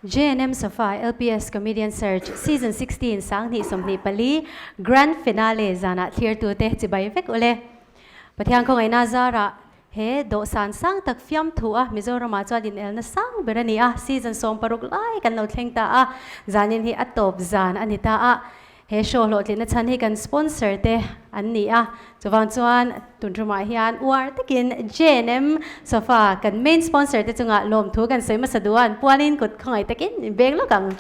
JNM Sofa LPS Comedian Search Season 16 2024 Grand Finale zanah thlirtute chibai vek ule. Pathian khawngaihna zarah he dawhsan sang tak fiamthu a Mizoramah chuan inelna sang ber a ni a, season 16 lai kan lo thleng ta a, zanin hi a tawp zan a ni ta a. He show hlawhtlinna chhan hi kan sponsor te an ni a, chuvang chuan tun tumah hian uar takin JNM Sofa kan main sponsor te chungah lawmthu kan sawi hmasa duh a, an pualin kut khawngaih takin in beng lawk ang.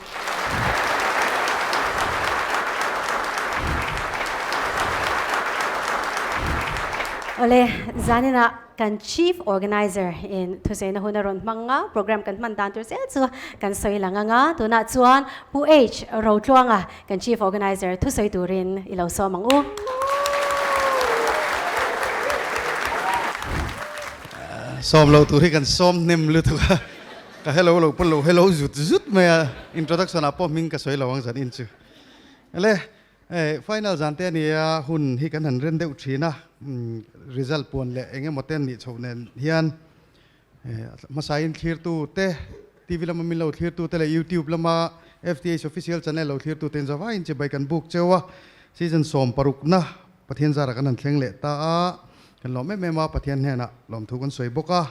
Awle, zaninah Kan Chief Organizer in thusaina hun a rawn hmang a, program kan hman dan tur zel chu kan sawi lang ang a, tunah chuan Pu H Rotluanga kan Chief Organizer thusawi turin i lo sawm ang u. Sawm lo tur hi kan sawm hnem lutuk a, ka hello lo pawn lo hello zut zut mai a, introduction ah pawh hming ka sawi lo ang zan in chu. Ele, Hei final zan te ania hun hi kan han ren deuh thin a, result puan leh eng emaw te an nih chhoh nen hian hmasain thlirtu te, TV lama min lo thlirtu te leh YouTube lama FTH official channel lo thlirtu te in zavaiin chibai kan buk cheu a, season 16 na Pathian zarah kan han thleng leh ta a, kan lawm em em a, Pathian hnenah lawmthu kan sawi bawk a,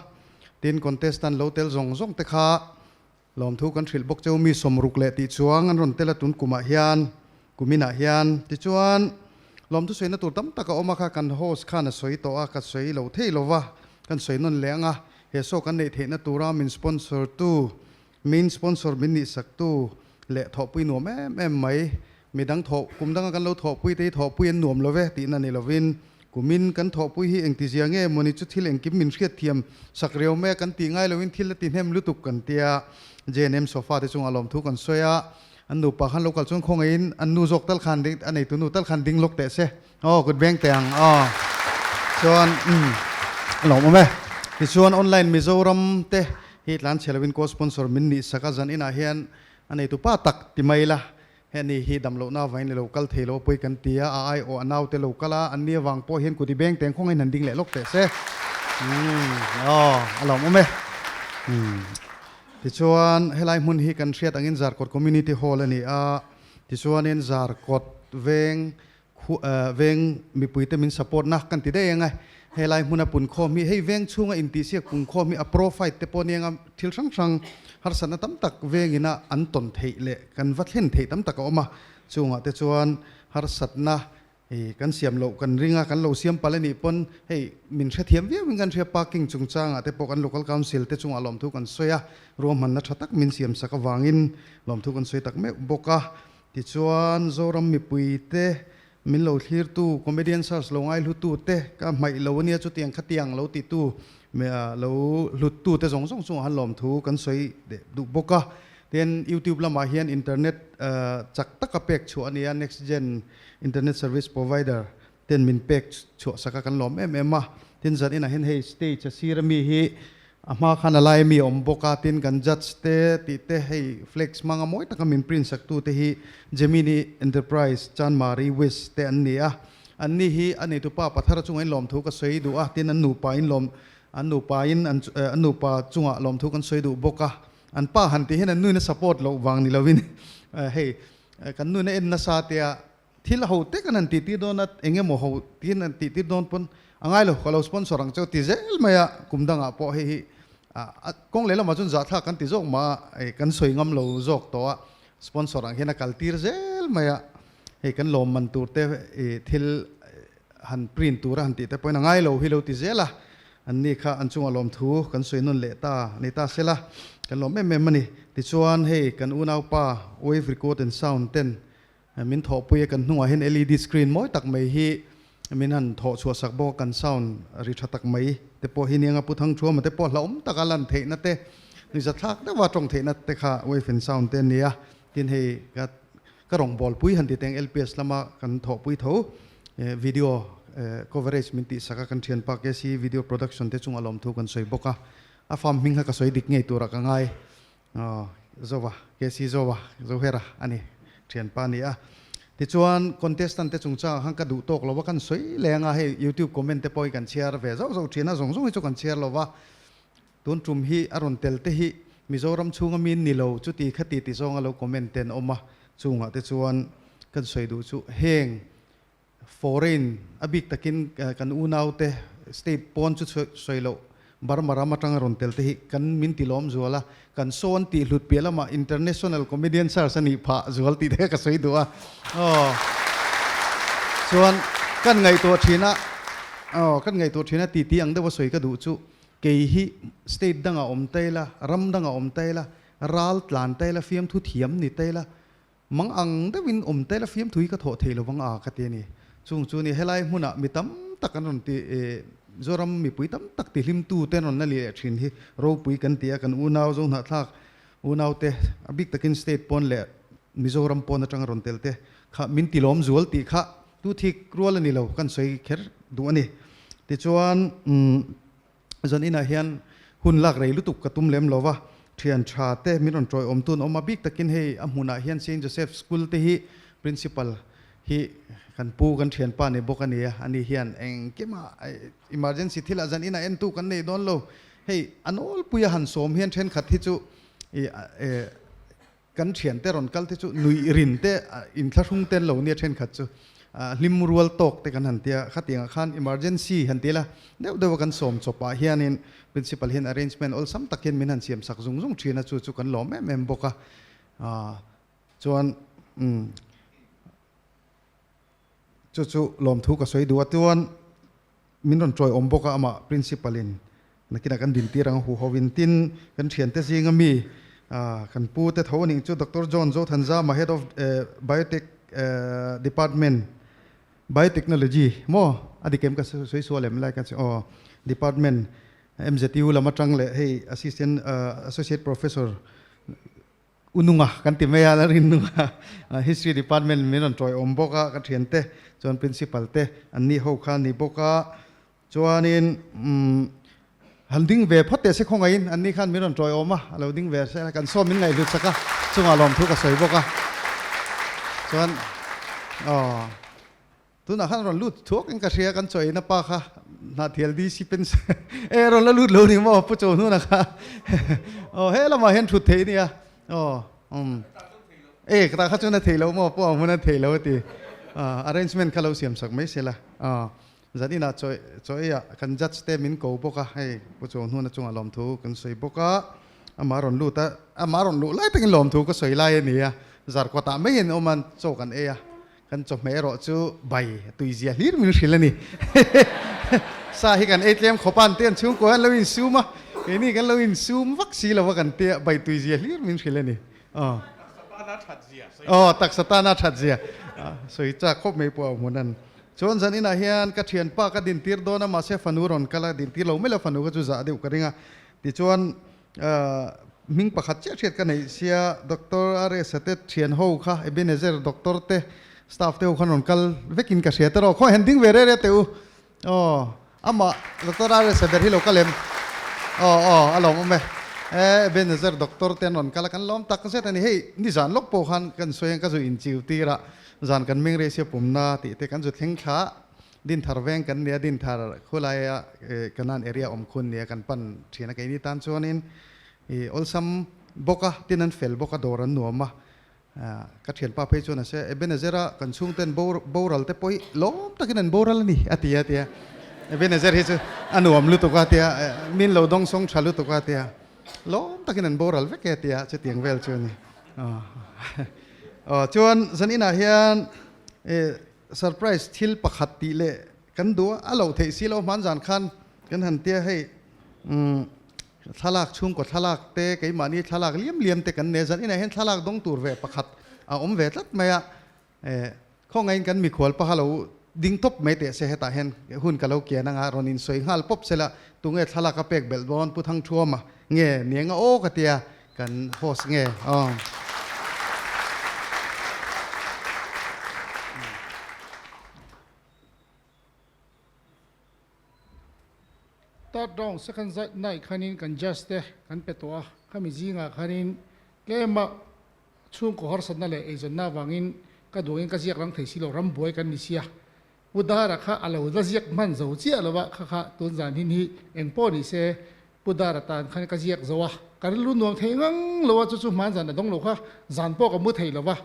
tin contestant lo tel zawng zawng te kha Lawmthu kan hrilh bawk cheu mi 60 leh tih chuang an rawn tel a tun kumah hian, kuminah hian. Tichuan, lawmthu sawina tur tam tak a awm a kha kan host khan a sawi tawh a, ka sawi lo thei lo va, kan sawi nawn leh ang a, he show kan neih theihna tura min sponsor tu, main sponsor min nih sak tu leh thawhpui nuam em em mai, midang thawh, kum danga kan lo thawhpui te hi thawhpui an nuam lo ve tihna ni lovin, Kumin kan thawhpui hi engtizia nge mawni chu thil engkim min hriatthiam sak riau mai a, kan tih ngai loin thil a ti hnem lutuk kan tia. JNM sofa te chungah lawmthu kan sawi a, an nupa khan lo kal chuan khawngaihin an nu zawk tal khan ding, a neitu nu tal khan ding lawk teh se. Aw kut beng teh ang aw. Chuan umm lawmawm e. Tichuan online Mizoram te hi tlanchhe loin co-sponsor min nih sak a, zan inah hian a neitu pa tak ti mai la. Heni hi damlohna avain i lo kal thei lo a pawi kan ti a, a ai awh a naute lo kal a, an ni avang pawh hian kut i beng teng khawngin han ding leh lawk teh se. Umm aw a lawmawm e. Umm tichuan helai hmun hi kan hriat angin Zarkawt Community Hall a ni a, tichuanin Zarkawt veng Khu veng mipuite min support na kan ti daih ang e. Helai hmuna punkhawm hi hei veng chhunga intihsiak punkhawm hi a pro fight te pawh nia thil hrang hrang harsatna tam tak vengina an tawn theih leh kan va thlen theih tam tak a awm a. Chungah te chuan harsatna i kan siam loh kan ring a, kan lo siam palh a nih pawn hei min hrethiam viau in kan hria parking chungchangah te pawh kan local council te chungah lawmthu kan sawi a, ruahmanna tha tak min siam sak avangin lawmthu kan sawi tak meuh bawk a. Tichuan, Zoram mipuite min lo thlirtu, comedian search lo ngaihlutu te ka hmaih lo ania chutiang khatiang lo titu lo hluttu te zawng zawng chungah han lawmthu kan sawi duh bawk a. Tin, YouTube lamah hian internet chak taka pek chhuah a nia, next gen internet service provider ten min pek chhuah sak a kan lawm em em a. Tin, zan inah hian hei stage a sir ami hi A hma khan a lai mi a awm bawk a, tin kan judge te tih te hei flex hmanga mawi taka min print sak tu te hi Gemini Enterprise, Chanmari West te an ni a. An ni hi a neitu pa Pathara chunga in lawmthu ka sawi duh a, tin an nupa in lawm an nupa in an an nupa chunga lawmthu kan sawi duh bawk a. An pa han tih hian an nuin a support loh vang ni lovin hei kan nuin a en nasa tia Thil ho te kan han tih tir dawn a, eng emaw ho tiin han tih tir dawn pawn a ngai lo, ka lo sponsor ang cheu ti zel mai a, kum dangah pawh hei hi a kawng leh lamah chuan zahthlak kan ti zawk mah a, hei kan sawi ngam lo zawk tawh a, sponsor ang hian a kal tir zel mai a, hei kan lawmman tur te thil han print tura han tih te pawhin a ngai lo hi lo ti zel a, an ni kha an chungah lawmthu kan sawi nawn leh ta ni ta sela, kan lawm em em a ni. Tichuan hei kan unaupa Wave Record and Sound ten Min thawhpui a kan hnungah hian LED screen mawi tak mai hi min han thawh chhuah sak bawk a, kan sound ri tha tak mai te pawh hi nia Pu Thangthuama te pawh hlauhawm taka lan theihna te, nuihzathlak deuha tawng theihna te kha wave and sound te a ni a, tin hei ka ka rawngbawlpui han ti teng LPS lama kan thawhpui tho video coverage min tih sak a, kan thianpa KC video production te chungah lawmthu kan sawi bawk a, a farm hming kha ka sawi dik ngei turah ka ngai. Aw, Zoa, KC Zoa, Zohera a ni, thianpa a ni a. Tichuan, contestant te chungchangah khan ka duh tawk lo va, kan sawi leng a, hei YouTube comment te pawh hi kan chhiar ve zauh zauh thin a, zawng zawng hi chu kan chhiar lo va. Tun tum hi a rawn tel te hi Mizoram chhunga mi ni lo chuti khati ti zawnga lo comment te an awm a, chungah te chuan kan sawi duh chu heng foreign a bik takin kan unaute state pawn chu sawi loh Burma ram atanga rawn tel te hi kan min ti lawm zual a, kan sawn tih hlut piah lamah international comedian search a nih phah zual tih te ka sawi duh a. Aw chuan kan ngaihtuah thin a, aw kan ngaihtuah thin a ti ti ang deuh a sawi ka duh chu kei hi state dangah awm ta ila, ram dangah awm ta ila, ral tlan ta ila, fiamthu thiam ni ta ila, Mang ang deuhin awm tel a fiamthu hi ka thawh thei lovang a ka ti a ni. Chung chu ni helai hmunah mi tam tak an rawn ti Zoram mipui tam tak ti hlimtu te an rawn la leh thin hi ropui kan ti a, kan unau Zohnahthlak unaute a bik takin state pawn leh Mizoram pawn atanga rawn tel te kha min ti lawm zual tih kha tu thik rual a ni lo kan sawi kher duh a ni. Tichuan Zan inah hian hun lak rei lutuk ka tum lem lo va, thian tha te min rawn tawi awm tun awm a, bik takin hei a hmunah hian Saint Joseph School te hi Principal hi kan pu kan thianpa ni bawk a ni a, ani hian engkima emergency thilah zan inah entu kan nei dawn lo, hei a nawlpui a han sawm hian thenkhat hi chu i Kan thiante rawn kal te chu nuih rin te inthlahrung te an lo nia thenkhat chu hlim rual tawk te kan han tia khatiangah khan emergency han ti la deuh deuh a kan sawm chawpah hianin principal hian arrangement awlsam tak hian min han siam sak zung zung thin a chu chu kan lawm em em bawk a chuan chu chu lawmthu ka sawi duh a chuan Min rawn chawi awm bawk a, amah Principal in nakinah kan dintir ang hu ho in tin kan thiante zinga mi kan pu te tho anih chu Doctor John Zothanzama Head of Biotech Department Biotechnology maw a dik em ka sawi sual em lai ka che aw Department MZU lam atang leh hei Assistant Associate Professor U Nunga kan ti mai a, Lalrin Nunga History Department min rawn tawi awm bawk a, ka thiante chuan Principal te an nih ho kha a ni bawk a, chuanin han ding ve phawt teh se khawngaihin an ni khan min rawn tawi awm a, a lo ding ve se kan sawm min ngaihhlut sak a, chungah lawmthu ka sawi bawk a, chuan aw. Tunah khan rawn lut thuak in ka hria kan chaw eina pa kha Hnahthial DC pen e rawn la lut lo ni maw Pu Chawhnuna kha aw he lamah hian thut theih ania aw um e ka tah kha chuan a theih loh maw Pu Auhmun a theih loh a ti arrangement kha lo siam sak mai se la aw zan inah chaw chaw eiah kan judge te min ko bawk a hei Pu Chawhnuna chungah lawmthu kan sawi bawk a amah rawn lut a amah rawn luh lai takin lawmthu ka sawi lai a ni a zarkawtah mai in awm a chaw kan ei a. Kan chawhmeh erawh chu bai tuizia hlir min hrilh a ni. Sa hi kan ei tlem khawp a, an te an chhungkaw hian lo insum a, keini kan lo insum vak si lo a kan tia bai tuizia hlir min hrilh a ni. Aw. Aw, taksa tana that zia. Sawi chak khawp mai pawh a hmun an. Chuan zan inah hian ka thianpa ka dintir dawn a, mahse fanu rawn kal a, dintir lo mai lo fanu kha chu zah deuh ka ring a. Tichuan Hming pakhat chiah hriat ka neih sia Doctor RS a te thian ho kha Ebenezer doctor te staff te ho khan rawn kal vekin ka hria tawh khaw han ding ve reh reh teh u aw amah Doctor RS a ber hi lo kal em aw aw a lawm awm e e Ebenezer doctor te an rawn kal a kan lawm tak zet a ni hei nizan lawk pawh khan kan sawi ang ka zu inchiu tir a zan kan meng rei sia pumna tih te kan zu thleng thla Dinthar veng kan nia, Dinthar khulaia Kanan area awm khun nia kan pan thin a, keini tan chuanin i awlsam bawk a, tin an fel bawk a, dawr an nuam a, ka thianpa phei chuan a se Ebenezer a kan chhungten boral te pawh hi lawm takin an boral a ni a ti a tia, Ebenezer hi chu a nuam lutuk a tia, min lo dawng sawng tha lutuk a tia, lawm takin an boral vek e a tia, chutiang vel chu a ni. Aw chuan zaninah hian Surprise thil pakhat tih leh kan duh a, a loh theih si lo hman zan khan kan han tia hei umm thlalak chhungkaw thlalak te keimahni thlalak liam liam te kan nei zan inah hian thlalak dawng tur ve pakhat a awm ve tlat mai a, eh khawngaihin kan mikhual paha lo ding tawp mai teh se hetah hian hun ka lo kian anga rawn insawi nghal pawp sela tunge thlalak a pek belh dawn Pu Thangthuama nge niang a aw ka tia Kan host nge aw. Third round second night khanin kan judge te kan pe tawh a, khami zingah khanin tlema chhungkaw harsatna leh eizawnna avangin ka duangin ka ziak rang thei si lo, rambuai kan ni sia. Pu Dara kha a lo la ziak hman zo chiah lo a, kha kha tun zan hin hi engpawh ni se Pu Dara tan khan ka ziak zo a. Ka rilru nuam thei ngang lo a, chu chu hman zan a dawng lo kha zan pawh ka mu thei lo va,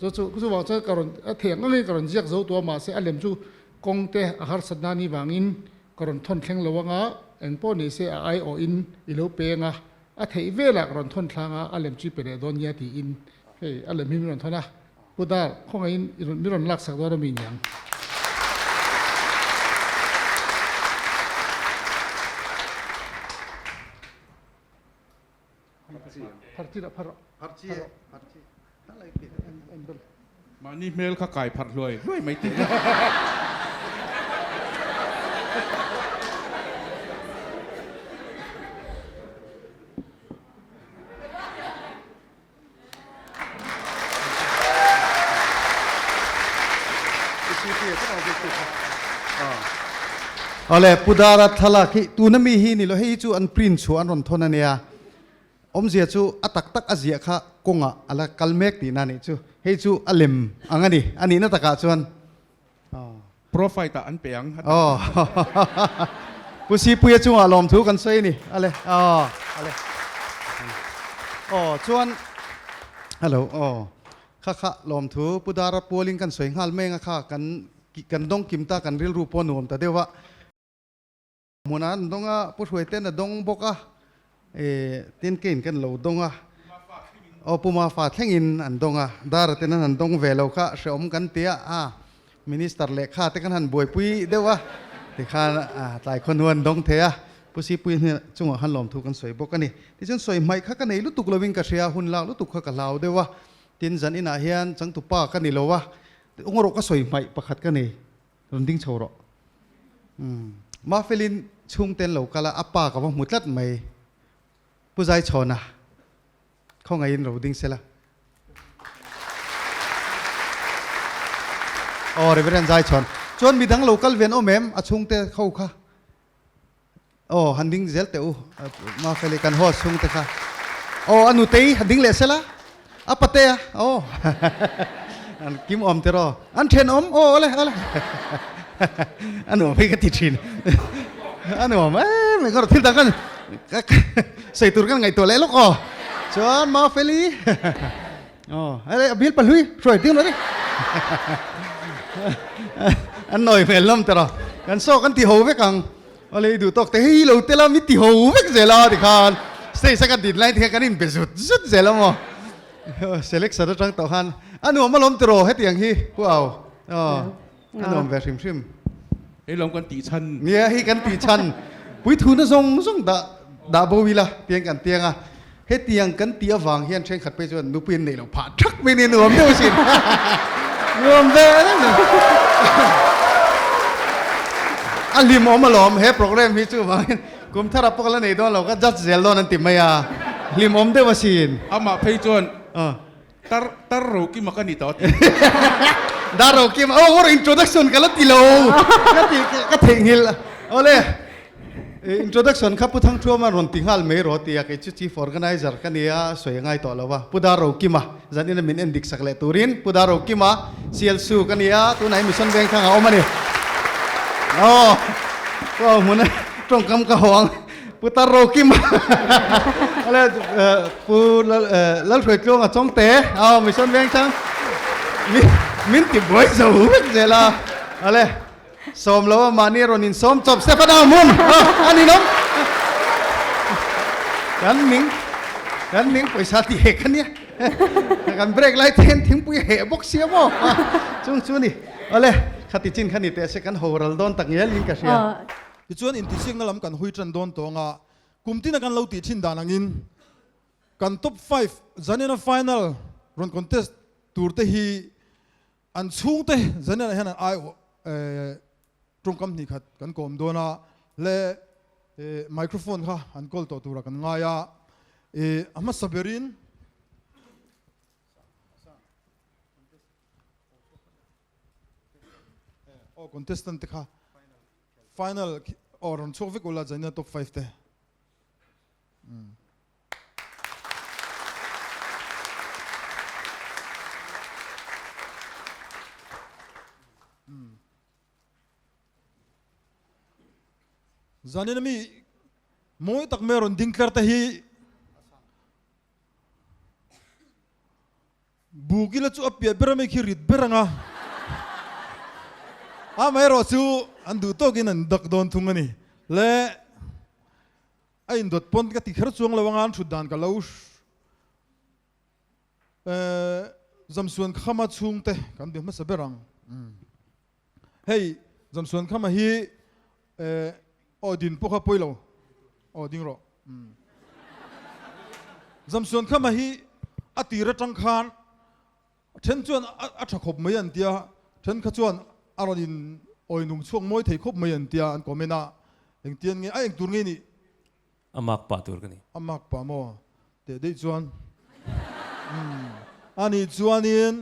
chu chu chuvang chuan ka rawn a thei ang angin ka rawn ziak zo tawh a, mahse a lem chu kawng te a harsat na ni vangin ka rawn thawn thleng lo anga eng pawh ni se a aiawhin i lo peng a, a theih velah ka rawn thawn thlang a, a lem chu i pe leh dawn nia tiin hei a lem hi min rawn thawn a, Pu Dar, khawngaihin i rawn mi rawn laksak dawn a mi niang. Mahni hmel kha kai pharh hluai hluai mai tih. Awle Pu Dara thlalak hi tuna mi hi ni lo hei chu an print chhuah an rawn thawn a nia. Awmzia chu a tak tak a ziah kha kawngah a la kal mek tihna a nih chu. Hei chu a lem ang a ni, a nihna takah chuan. Profile ah an pe ang. Aw. Pu Sipuia chungah lawmthu kan sawi a ni. Ale. Aw. Ale. Aw chuan hello aw kha kha lawmthu Pu Dara pualin kan sawi nghal mai anga kha kan kan dawng kim ta kan rilru pawh nuam ta deuh a. Hmunah an dawng a, Pu Hruaite'n a dawng bawk a, tin keiin kan lo dawng a, aw Pu Mafa thlengin an dawng a, Dara ten an han dawng ve lo kha hrehawm kan ti a, a Minister lehkha te kan han buaipui deuh a, tikhan tlai khawhnu an dawng thei a, Pu Sipui chungah khan lawmthu kan sawi bawk a ni. Tichuan sawi hmaih kha ka nei lutuk lovin ka hria, hun lak lutuk kha ka hlau deuh a, tin zan inah hian changtupa ka ni lo a, ungawrawh ka sawi hmaih pakhat ka nei. Rawn ding chho rawh. Umm. Mafelin chhungte an lo kal a, a pa ka va hmu tlat mai. Pu Zaichhawna, khawngaihin ro ding sela. Aw, Reverend Zaichhawn. Chuan midang lo kal ve an awm em? A chhungte ho kha. Aw, han ding zel teh u, Mafeli kan host chhung te kha. Aw, a nutei han ding leh sela, a pate a, aw, an kim awm tiraw, an thenawm, aw awle awle, a nuam hi ka ti thin, a nuam em em, thil dang kan sawi tur kan ngaihtuah leh lawk aw, chuan Mafeli, aw, a bil pahlui hruai ding lo ni, an nawi hmel hlawm tiraw, kan saw kan ti ho vek ang. A lei duh tawk te hei lo tel a mi ti ho vek zel a tikhan stage a kan din lai te khan kan inbe zut zut zel a maw selection atang tawh khan a nuam alawm tiraw hetiang hi pu au aw a nuam ve hrim hrim. Hei lawm kan tih chhan. Nia hei kan tih chhan puithuna zawng zawng dah dah bo ila tiang kan tiang a hetiang kan tih avang hian thenkhat phei chuan nupui an neih loh phah thak mai nia nuam deuh asin nuam ve reng mai a hlimawm alawm he program hi chu vangin kum thar a pawh la nei dawn lo ka judge zel dawn an ti mai a hlimawm deuh asin amah phei chuan tar tar ro kima ka ni tawh a ti dar ro kima oh ngawr introduction ka la ti lo ka ti ka theihnghilh awle Introduction kha Pu Thangthuama rawn ti nghal mai rawh tia kei chu Chief Organizer ka nia sawi a ngai tawh lo a, Pu Darokima zanin a min en dik sak leh turin Pu Darokima Sialsu ka nia tunah hi Mission Vengthlang a awm a ni. Aw Pu Auhmuna tawngkam ka haw ang Pu Darokima ale Pu Lalhruaitluanga Chawngte aw Mission Vengthlang min ti buai zo vek zel a ale. Sawm lo a mahni rawn insawm chawp Stefan a hmun a ninawm kan ning kan ning pawisa ti hek a nia kan break lai te hian thingpui a heh bawk sia maw chung chu ni awle khati chin kha ni teh se kan ho ral dawn tak ngial in ka hria. Tichuan intihsiakna lam kan hui tan dawn tawng a, kum tina kan lo tih thin dan angin kan top five zanina final rawn contest tur te hi An chhungte Zanian ah hian an ai tawngkam hnih khat kan kawm dawn a, le microphone kha an kawl tawh tura kan ngai a, a hmasa berin aw contestant te kha final aw rawn chhuak vek ula Zanian top 5 te. Zanin ami mawi tak mai rawn ding tlar te hi. Buk ila chu a piah ber a mi khi rit ber ang a, amaherawh chu an duh tawkin an dak dawn thung a ni. Le a indawt pawn ka ti kher chuang lo anga an thut dan ka lo Zamsuan Khama chhungte kan be hmasa ber ang. Hei Zamsuan Khama hi aw din pawh kha pawi lo aw ding rawh. Zamsuan Khama hi a tir atang khan then chuan a tha khawp mai an tia, then kha chuan a rawn in awi nung chhuak mawi thei khawp mai an tia an comment a, engtian nge a engtur nge nih? A mak pah tur ka ni. A mak pah maw? Teh daih chuan a nih chuanin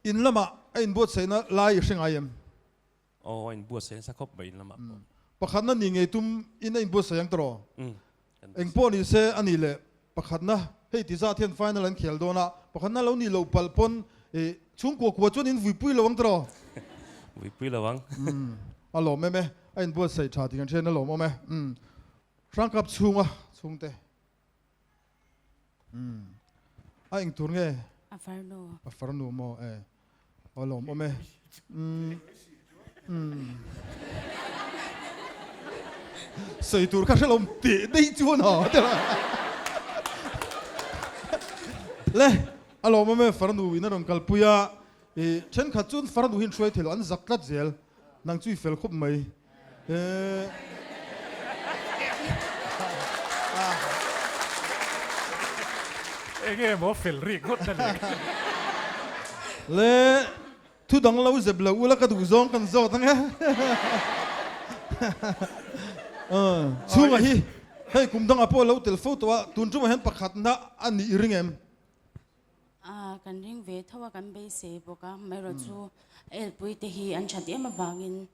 in lamah a inbuatsaihna lai i hre ngai em? Aw, a inbuatsaih nasa khawp mai in lamah pawh. Pakhatna ni ngei tum in a inbuatsaih ang tawh? Engpawh ni se a nih leh pakhatna hei ti zat hian final an khel dawn a, pakhatna lo nih loh palh pawn chhungkua kua chuan in vuipui lo ang tawh? Vuipui lo ang. A lawm em e, a inbuatsaih tha tih kan hriat in a lawmawm e. Hrangkap chhunga chhungte. A eng tur nge? A farnu. A farnu maw e. A lawmawm e. Sawi tur kha hrelawm teh daih chuan ha te la. Le a lawmawm e farnu in a rawn kalpui a. I thenkhat chuan farnu hi an hruai thei lo an zak tlat zel. Nang chu i fel khawp mai. Enge maw fel rik ngawt na le. Le thu dang lo zep lo ula ka duh zawng kan zawt ang e. Chhunga hi hei kum dangah pawh lo tel fo tawh a, tun tumah hian pakhatna a nih i ring em? A, kan ring ve tho a, kan beisei bawk a, amaherawh chu elpui te hi an that em avangin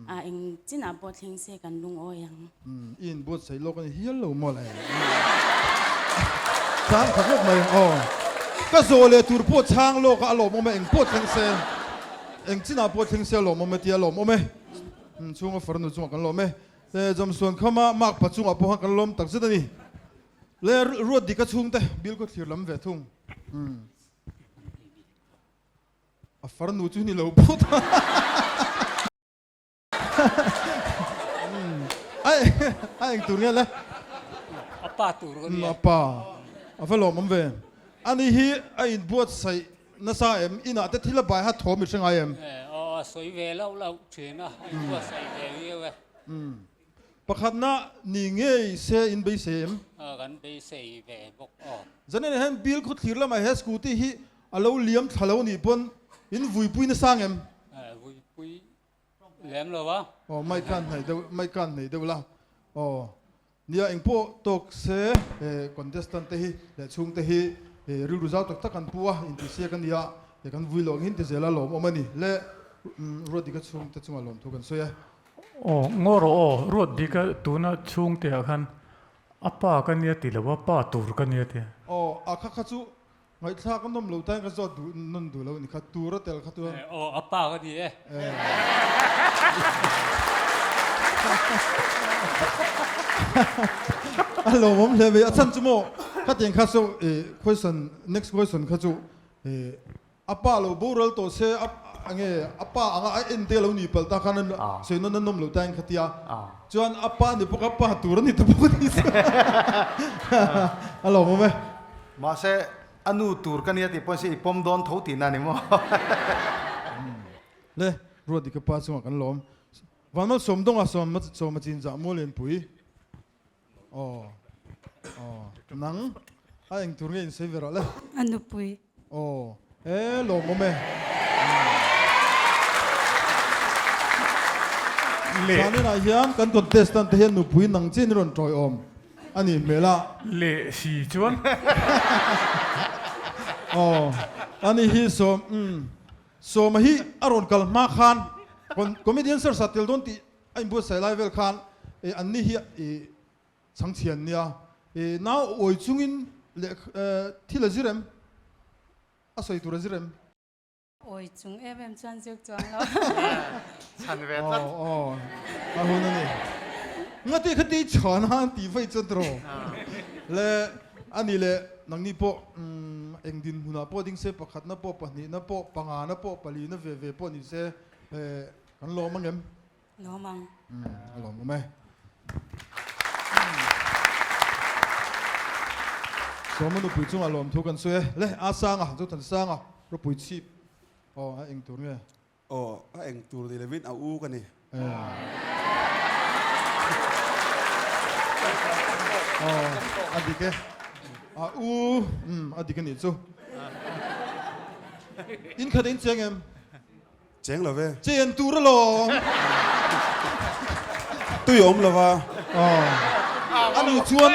a eng chinah pawh thleng se kan lungawi ang. I inbuatsaih lawk a ni hial lo maw le? Chhang kha khawp mai aw. Ka zawh leh tur pawh chhang lawk a, a lawmawm e, eng pawh thleng se, eng chinah pawh thleng se a lawmawm e tia a lawmawm e. Chhunga farnu chungah kan lawm e. Jamsuan khama mark pa chungah pawh khan kan lawm takzet a ni. Le ruat dik a chhungte bil khaw thlir lam ve thung. A farnu chu ni lo phawt a. A eng tur nge le? A pa tur ka nia. A pa. A va lawmawm ve. Ani hi a inbuatsaih nasa em? Inah te thil a bai hat thawm i hre ngai em? Aw, a sawi ve lauh lauh thin a, a inbuatsaih ve viau e. Pakhatna ni ngei se in beisei em? Kan beisei ve bawk aw. Zanin ah hian bill khaw thlir lamah he scooty hi a lo liam thla lo nih pawn in vuipui nasa ang em? Vuipui lem lo a. Aw mic khan hnaih deuh mic khan hnaih deuh la aw nia engpawh tawk se he contestant te hi leh chhungte hi rilru zau tak tak an pu a intihsiak a nia he kan vui loh ang hin ti zela lawmawm a ni le Ruatdika chhungte chungah lawmthu kan sawi e. Aw, ngaw rawh aw, ruat dik a tuna chhungte ah khan a pa ka nia ti lo a, pa tur ka nia tia. Aw, a kha kha chu ngaihthlak a nawm lo tain ka zawt duh nawn duh lo a ni kha, tur a tel kha chuan. Aw, a pa ka ni e. A lawmawm hle mai, a chhan chu maw khatiang kha chu question, next question kha chu A pa lo boral tawh se a nge a pa anga a en te lo ni palh ta khan a sawi nawn a nawm lo ta in kha tia chuan a pa ni bawk a pa tur a ni ta bawk a ni a lawmawm e. Mahse a nu tur ka nia tih pawhin se i pawm dawn tho tihna a ni maw? Le Ruatdika pa chungah kan lawm. Vanmal Sawmdawnga sawma chinzah Muallianpui. Aw aw nang a eng tur nge in sawi ve rawh le. A nupui. Aw e lawmawm e. Le. Zanin ah hian kan contestant te hian nupui nang chian i rawn tawiawm a nih hmel a. Le si chuan. Aw ani hi sawm umm sawma hi a rawn kal hma khan comedian search ah tel dawn tih A inbuatsaih lai vel khan an ni hi i chhangchhian nia i nau awi chungin leh thil a zir em? A sawi tur a zir em? Awi chung em em chuan zir chuang lo. Chhan ve tlat. Aw aw a hun a ni. Ngati khati chhan a an tih vaih chuan tiraw? Le a ni le. Nangni pawh umm eng dinhmunah pawh ding se pakhatna pawh pahnihna pawh pangana pawh palina ve ve pawh ni se eh kan lawm ang em? Lawm ang. Umm a lawm awm e. Sawma nupui chungah lawmthu kan sawi e. Le a sanga Zothansanga ropui chhip aw a eng tur nge? Aw, a eng tur ni lovin a u ka ni. Aw, a dik e. A u, umm, a dik a nih chu. In khat in cheng em? Cheng lo ve. Chen tur alawm. Tui awm lo va. Aw, a nu chuan.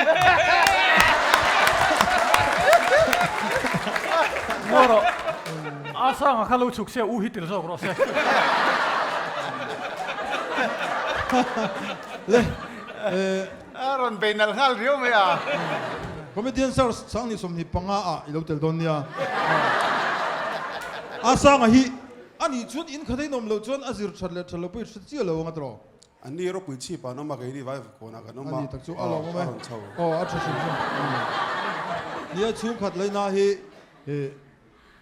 Ngaw rawh. A sanga kha lo chhuk se u hi tel zawk rawh se. Le eh. A rawn bei nalh nghal riau mai a. Comedian Search Sangni 25 ah i lo tel dawn nia. A sanga hi a nih chuan in khat a inawm loh chuan a zir that leh that loh pawh i hre chiah lo ang a tawh. An ni ropui chhip ah an awm a, keini vai kawnah kan awm a. A ni tak chu a lawm awm e. A rawn chho. Aw a tha hrim hrim. Nia chhungkhat laina hi eh.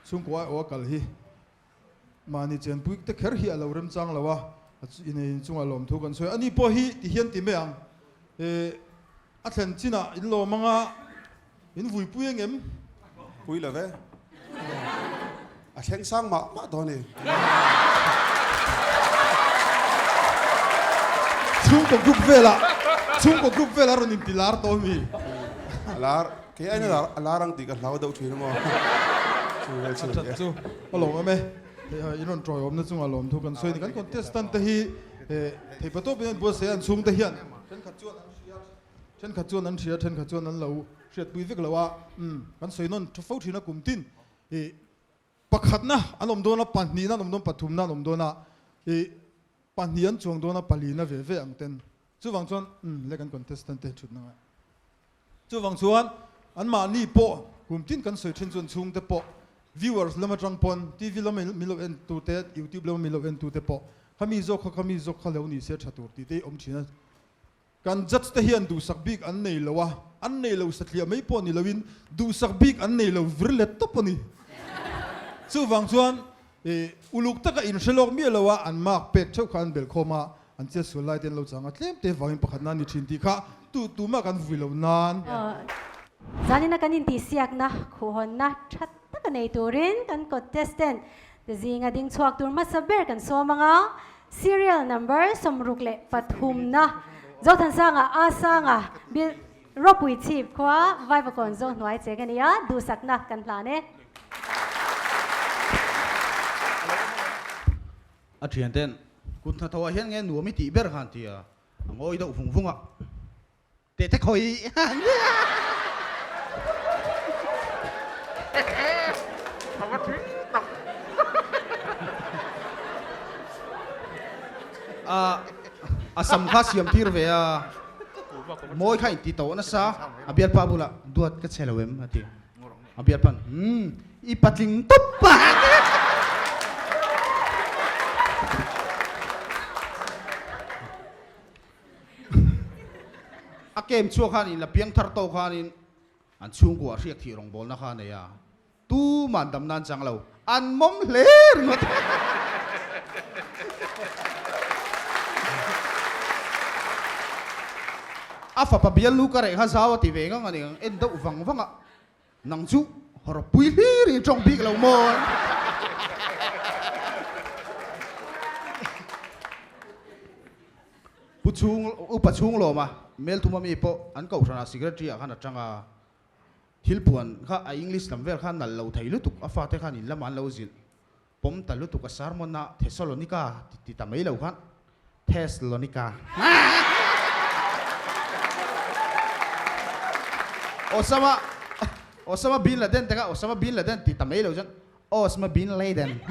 Chhungkua aw a kal hi mahni chenpui te kher hi a lo remchang lo a, inei inchungah lawmthu kan sawi a. Ani pawh hi ti hian ti mai ang, eh a thlen chinah in lawm anga in vuipui ang em? Pui lo ve. A thleng sang mah mah dawn e. Chhungkaw group velah, chhungkaw group velah rawn inti lar tawh ami? A lar. Kei aina lar a lar ang tih ka hlau deuh thin a maw? Chu vel chu A that chu a lawm awm e. Hei in rawn tawiawmna chungah lawmthu kan sawi a ni. Kan contestant te hi theipa tawpin an buatsaih a, an chhungte hian thenkhat chuan an hria, thenkhat chuan an hria, thenkhat chuan an lo hriatpui vek lo a. Umm kan sawi nawn tha fo thin a kum tin i pakhatna an awm dawn a, pahnihna an awm dawn, pathumna an awm dawn a, i pahnih an chuang dawn a, palina ve ve ang ten. Chuvang chuan umm le kan contestant te thutna ngai. Chuvang chuan anmahni pawh kum tin kan sawi thin chuan chhungte pawh viewers lam atang pawn TV lama min lo en tute, YouTube lama min lo en tute pawh khami zawk kha khami zawk kha lo ni se tha tur tih te hi awm thin a. Kan judge te hian duhsak bik an nei lo a, an nei lo satliah mai pawh ni loin duhsak bik an nei lo vir let tawp a ni. Chuvang chuan uluk taka inhre lawk miah lo a an mark pek theuh kha an belh khawm a, An chet sual lai te an lo chang a, tlem te vangin pakhatna a ni thin tih kha tu tumah kan vui lo nan. Zanina kan intihsiakna khuhhawnna tha taka nei turin kan contestant te zinga ding chhuak tur hmasa ber kan sawm ang a, serial number 63na Zothansanga A Sanga Bil Ropui Chhip khua Vaivakawn Zo hnuai cheng a ni a, duhsakna kan hlan e. A thian ten, Kut hnathawh ah hian nge nuam i tih ber khan ti a, a ngawi deuh vung vung a, Teh te khawi A a sam kha siam tir ve a, mawi kha inti tawh nasa, a bialpa bulah duat ka che lo em a ti. A bialpan, Umm, i patling tawp a! A kem chhuak khanin la piang thar tawk khanin an chhungkua hriak thih rawngbawlna kha a nei a, tuman dam nan chang lo, an mawm hle ringawt. A fapa bialnu ka reh kha zau a ti ve ngang a ni ang, en deuh vang vang a. Nang chu rawpui hlir in tawng bik lo maw? Pu chhung, upa chhung lawm a, Melthuma mi pawh an kohhranah secretary ah khan a tang a, thil puan kha a English lam vel kha nalh lo thei lutuk, a fate khan in lamah an lo zilh pawm ta lutuk a sermon ah Thessalonica ti ta mai lo khan Thessalonica. Osama Osama bin Laden te kha Osama bin Laden ti ta mai lo chuan Osma bin Laden.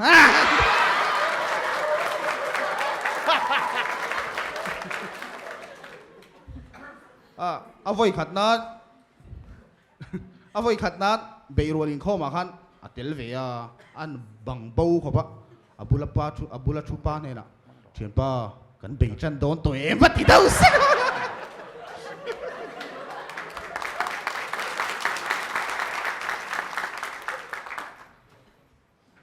A vawi khat nan A vawi khat nan beihrual inkhawmah khan a tel ve a, an bang bo khawp a, a bula pa thu a bula thu pa hnenah, Thianpa, kan bei tan dawn tawh em? a ti deuh sek a.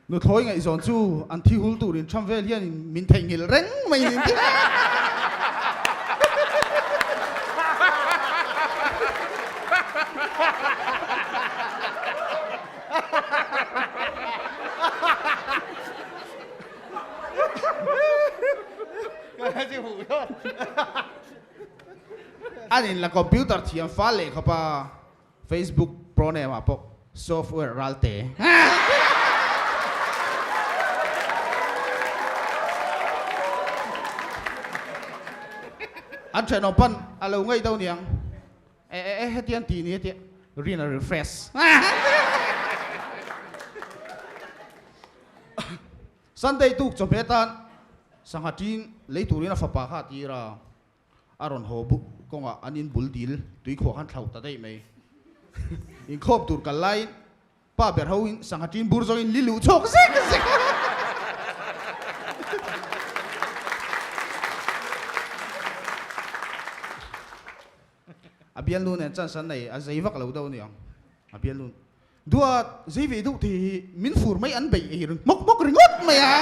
Nuthlawi ngaihzawn chu an thi hul turin tham vel hian min theihnghilh reng mai niin ti. An in la computer thiam fal leh khawp a. Facebook proname ah pawh software ralte. An thenawm pan a lo ngaih deuh niang. E e e hetiang tih ni hetiang rin a refresh. Sunday tuk chawhmeh atan sangha ṭing lei turin a fapa kha a tir a. A rawn haw buk kawngah an in bul dil tuikhuah khan thlauh ta daih mai. Inkhawm tur kal laiin pa ber ho in sangha ṭin bur zawngin li luh chhawk zek zek a. A bialnu nen chance an nei a zei vak lo deuh a ni ang. A bialnu Duat zei ve deuh thei hi min fur mai an beih ei hmawk hmawk ringawt mai a.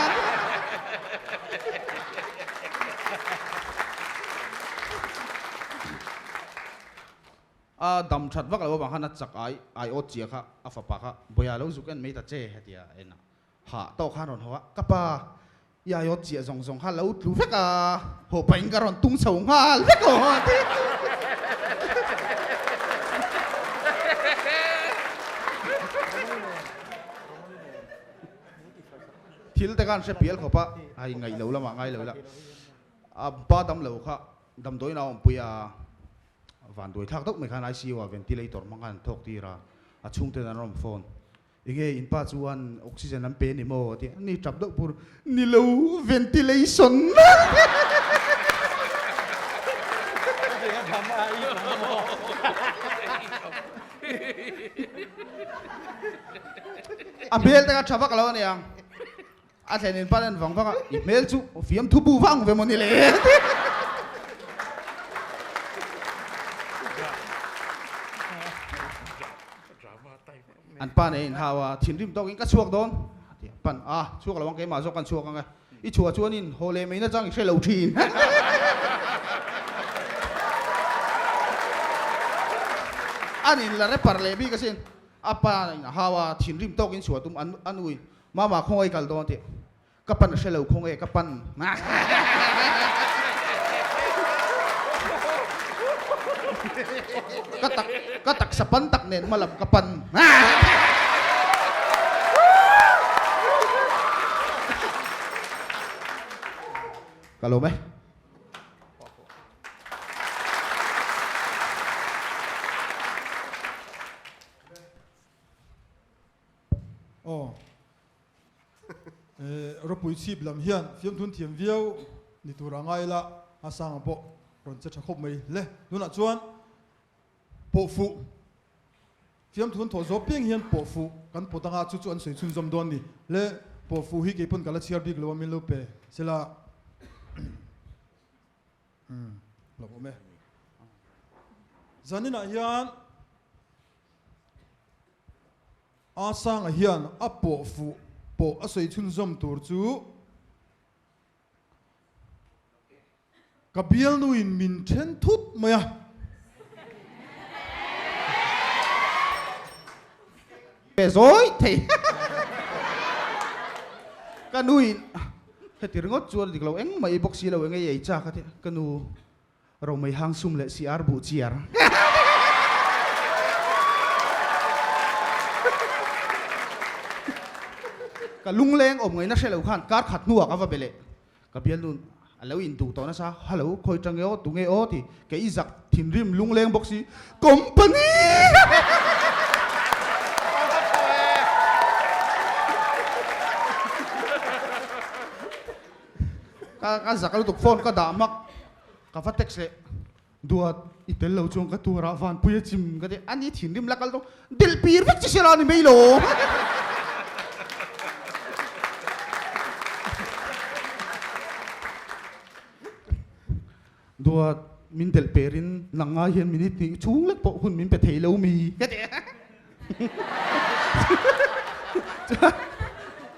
A dam that vak lo avang khan a chak ai ai awt chia kha a fapa kha Bawia lo zuk en mai ta che hetia a en a. Hah tawk khan rawn haw a, ka pa i ai awt chiah zawng zawng kha lo tlu vek a, haw pahin ka rawn tung chho nghal vek aw a ti. Thil te khan hre pial khawp a, ai ngaih lo lamah ngai lo ila, a pa dam lo kha damdawiin a awmpui a, vanduai thlak deuh mai khan ICU ah ventilator hmang khan an thawk tir a, a chhungten an rawn phone. Enge in pa chuan oxygen an pe ni maw a ti a, ni tap deuh pur, ni lo ventilation. A hmel te kha tha vak lo aniang, a thlen in pa nen vang vang a, i hmel chu fiam thu bu vang ve maw ni le a ti. An pa nen inhau a, thinrim tawkin ka chhuak dawn a ti a, pan a, chhuak lo ang keimah zawk kan chhuak ang e, i chhuah chuanin haw leh mai nachang i hre lo thin. An in la rapper leh bik asin, a pa in a hau a, thinrim tawkin chhuah tum an a nu in mama khawngaih kal dawn a ti a, ka pan a hre lo khawngaih ka pan. Ka tak ka taksa pan tak nen hma lam ka pan. Ka lawm e. Aw. Ropui chhip lam hian fiamthun thiam viau ni tur a ngai la, a sanga pawh rawn che tha khawp mai hle. Tunah chuan pawhfuh, fiamthun thawh zawh piang hian pawhfuh kan pawt anga chu chu an sawi chhunzawm dawn ni hle. Pawhfuh hi kei pawn ka la chhiar bik lo a, min lo pe sela. Umm hlauhawm e. Zaninah hian. A Sanga hian a pawh fuh pawh a sawi chhunzawm tur chu ka bialnuin min then thut mai a. Pe zawi thei ka nuin heti ringawt chuan dik lo engmah i bawk si lo eng ei ei chak a ti ka nu. Romei hang sum leh si ar buh chiar. Ka lungleng awm ngaihna hre lo khan kar khat hnuah ka va be leh. Ka bialnu a lo induh tawh nasa, Hello, khawi tang nge aw, tu nge aw ti kei i zak thinrim lungleng bawk si, Company! Ka zak lutuk phone ka dah hmak. Ka va text leh, Duat, i tel lo chuan ka tuarah vanpui a chim ka ti, a ni thinrim la kal tawh, delh pir vek chi sela ni mai lo. Duat, min delh perin nang ngai hian minute hnih chhung lek pawh hun min pe thei lo mi ka ti.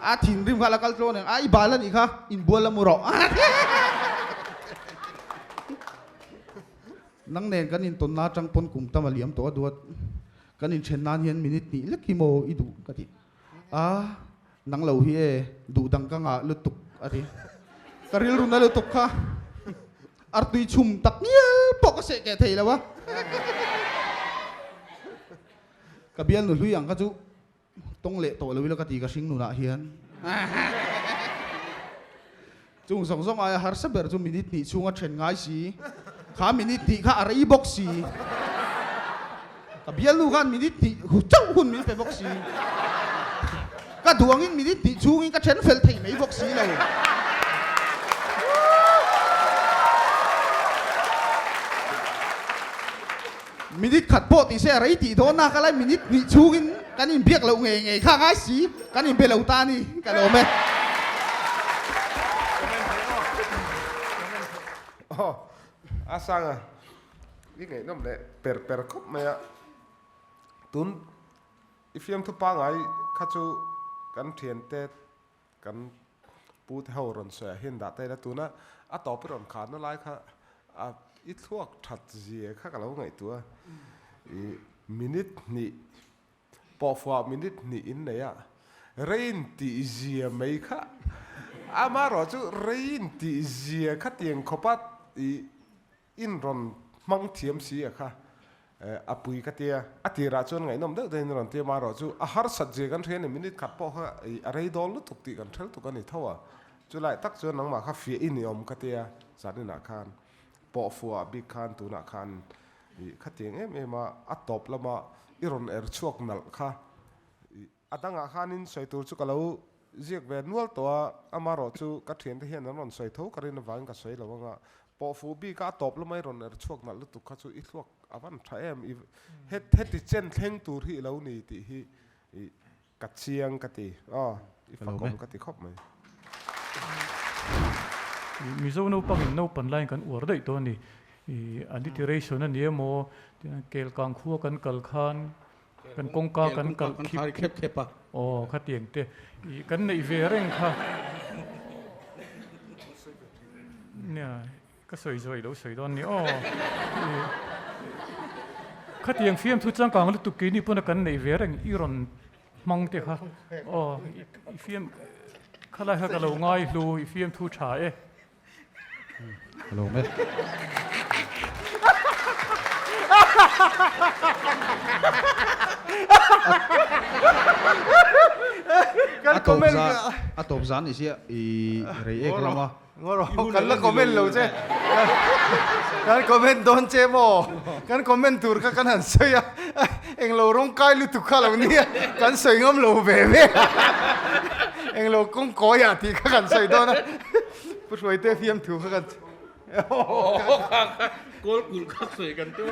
A thinrim kha a la kal tlawn ang, a i bal a nih kha, inbual la mu rawh. Nang nen kan intawnna atang pawn kum tam a liam tawh a duat. Kan inthen nan hian minute hnih lek hi maw i duh ka ti. A, nang lo hi e, duh dang ka ngah lutuk a ti. Ka rilru na lutuk kha artui chhum tak ngial pawh ka seh keh thei lo a. Ka bialnu hlui ang kha chu Tawng leh tawh lo ila ka ti ka hring nunah hian. Chung zawng zawng aia harsa ber chu minute hnih chhunga then ngai si. Kha minute hnih kha a rei bawk si. Ka bialnu khan minute hnih chauh hun min pe bawk si. Ka duh angin minute hnih chhungin ka then fel thei mai bawk si lo. Minute khat pawh tih se a rei tih dawn a, ka lai minute hnih chhungin kan inbiak loh ngei ngei kha ngai si, kan inbe lo ta a ni, ka lawm e. Aw, a sang a, i ngaihnawm leh per per khawp mai a, tun i fiamthu pangai kha chu kan thiante Kan pu te ho rawn sawi ah hian dah ta ila tuna a tawp i rawn khanna lai kha a i thluak that zia kha ka lo ngaihtuah a, i minute hnih pawhfuah minute hnih in nei a, rain tih zia mai kha amaherawh chu rain tih zia kha tiang khawpa i In rawn hmang thiam si a kha a pui ka tia, a tirah chuan ngaihnawm deuh deuhin rawn tia marawh chu a harsat zia kan hria a ni, minute khat pawh kha a rei dawn lutuk tih kan hrel tuk a ni tho a, chulai tak chuan nangmah kha fiah i ni awm ka tia, zaninah khan pawh fuah bik khan tunah khan i khatiang em em a, a tawp lama i rawn er chhuak nalh kha i. A dangah khanin sawi tur chu ka lo ziak ve nual tawh a, amarawh chu ka thiante hian an rawn sawi tho ka rin avangin ka sawi lo anga, pawhfuh bika a tawp lamai rawn er chhuak nalh lutuk kha chu i thluak a van tha em, i heti chen thleng tur hi i lo ni tih hi i ka chiang ka ti, aw i fakawm ka ti khawp mai. Mizo naupangin naupan laiin kan uar daih tawh a ni, i alliteration a ni emaw, kelkang khua kan kal khan Kan kawngka kan kalh khip khep khep a. Aw khatiang te i kan neih ve reng kha. Nia ka sawi zawh i lo sawi dawn ni aw. Khatiang fiamthu changkang lutuk keini pawn a kan neih ve reng i rawn hmang te kha aw i fiam khalai kha ka lo ngai hlu i fiamthu tha e. Hello me. Kan comment a tawp zan ni sia i rei ek lama. Kan la comment lo che. Kan comment dawn che maw? Kan comment tur kha kan han sawi a. Englo rawng kai lutuk kha lo nia. Kan sawi ngam lo ve ve. Englo kawng kawi ah tih kha kan sawi dawn a. Pu Hruaite fiam thu kha kan Kawl kulh kha sawi kan tum.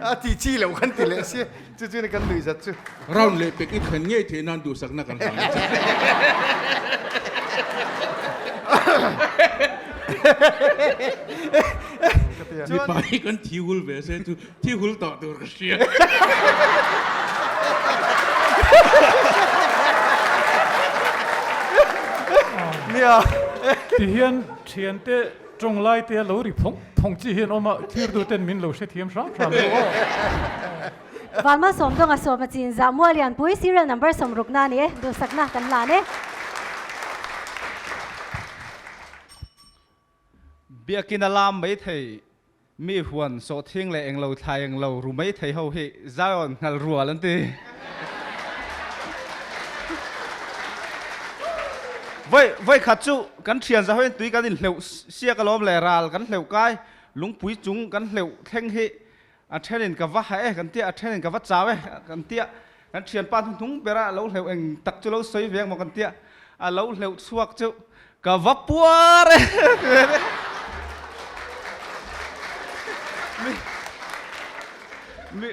A ti chi loh kan ti leh si. Chu chu ni kan nuih zat chu. Round leh pek i thlen ngei theih nan duhsakna kan hlan a che. Mipa hi kan thi hul ve se chu thi hul tawh tur ka hria. Nia. Ti hian thiante tawng lai te lo ri phawng phawng chi hian awm a, thirtu ten min lo hrethiam hram hram deuh aw. Vanmal Sawmdawnga sawma chin zah mual lianpui serial number sawmrukna a ni e, duhsakna kan hlan e. Biakin a lam mai thei, mi huan sawhthing leh englo thlai englo ru mai thei ho hi Zion nghal rual an ti. Vawi vawi khat chu kan thian za hoin tui kan inhleuh siak alawm leh ral kan hleuh kai lungpui chung kan hleuh thleng hi a thenin ka va ha e kan tia a thenin ka va chau e kan tia kan thianpa hnuhnung bera lo hleuh eng tak chu lo sawi ve ang maw kan tia a lo hleuh chhuak chu ka va puar e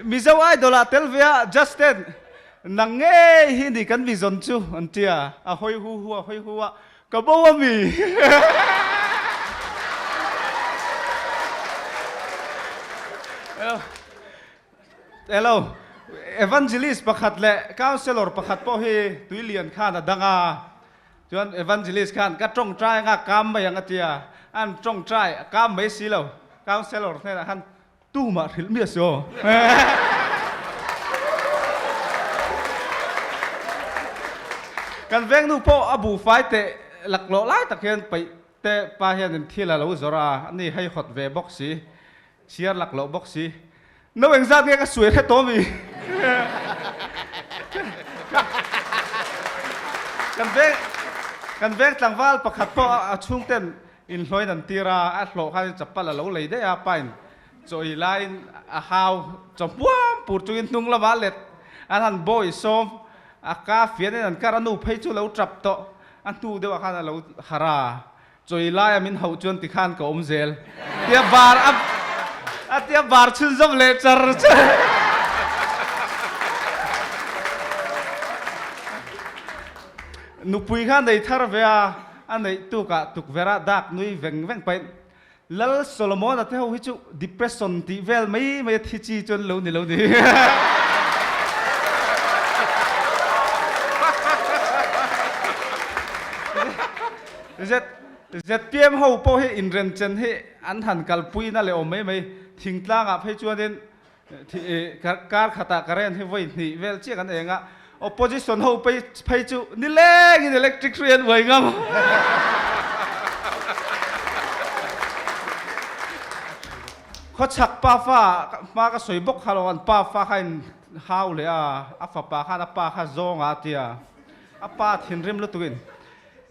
Mizo idol ah tel ve a Justin nang ngei hi ni kan mi zawn chu an tia a hawi hu hu a hawi hu a Ka bo a mi. Hello. Evangelist pakhat leh counselor pakhat pawh hi tuilian khan a dang a. Chuan Evangelist khan ka tawngtai anga kam mai ang a ti a, an tawngtai a kam mai si lo. Counsellor hnenah khan tumah hrilh miah si aw. Kan vengnu pawh a buhfai teh laklawh lai tak hian paih te pa hianin thil a lo zawrh a, ani hei hawt ve bawk si, chhiar laklawh bawk si. No engzat nge ka suai hre tawh mi? Kan veng kan veng tlangval pakhat pawh a chhungten inhlawin an tir a, a hlawh khan chapal a lo lei daih a, pain chawi laiin a hau chaw hmuam pur chungin hnung lamah let an han bawi sawm a ka fianin an kar a nu phei chu lo tap tawh a hnu deuhah khan a lo harh a. Chawi laia min hauh chuan tikhan ka awm zel tia bar a a tia bar chhunzawm leh char char. Nupui kha nei thar ve a, a neih tukah tukverh ah dak nui veng veng pahin Lal Solomon-a te ho hi chu depression tih vel mai mai a thi chi chuan lo ni lo ni. ZPM ho pawh hi inrenchen hi an han kalpui na leh awm mai mai. Thingtlangah phei chuanin kar khatah current hi vawi hnih vel chiah kan eng a, opposition ho phei chu nilengin electric hrui an uai ngam. Khawchhak pa fa hma ka sawi bawk kha lo an pa fa kha in hau leh a, a fapa khan a pa kha zawnga a tia, a pa thinrim lutukin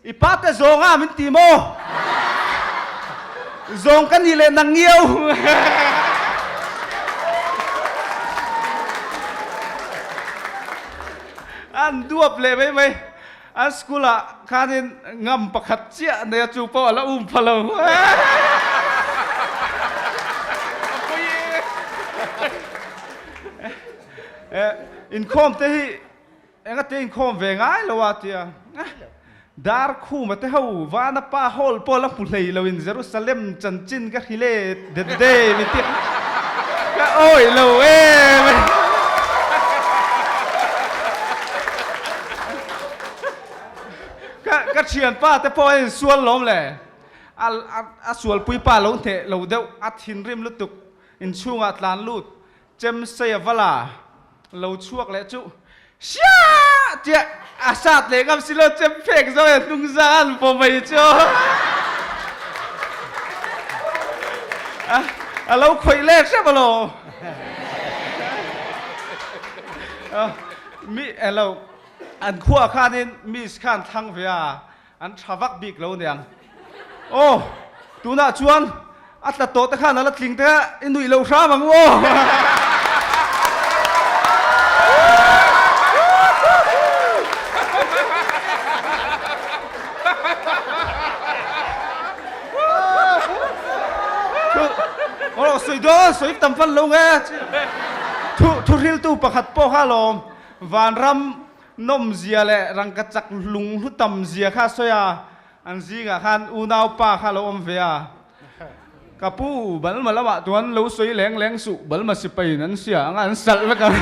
I pa te zawng a min ti maw? Zawng ka nih leh nang ngiau. An duap leh mai mai. An school ah khanin ngam pakhat chiah nei a chu pawh a la um pha lo. Inkhawm te hi Engate inkhawm ve ngai lo a tia. Dar khuma te ho vana pa hall pawh la hmu hlei lo in Jerusalem chanchin ka hrilh e det de mi tia. Ka awih lo em. Ka ka thianpa te pawh a insual lawm le. A a sualpui pa lo hneh lo deuh a thinrim lutuk inchhungah tlan lut Chem sei a va la lo chhuak leh chu Hria! tiah a sat leh ngam si lo chem phek zo e hnung zang an vaw mai chu a lo khawih let hrep alo mi elo an khua khanin miss khan thlang ve a An tha vak bik lo niang. Aw, tunah chuan a tla tawh te khan a la tling te i nuih lo hram ang u aw. Aw, sawi dawn, sawi tam fan lo nge. Thu thu hriltu pakhat pawh kha alawm vanram Nawmzia leh rangka chak lung hlu tam zia kha a sawi a, an zingah khan unau pa kha a lo awm ve a. Ka pu, Balma lamah tuan lo sawi leng leng suh, Balma sipaiin an sia anga an salh vek ang.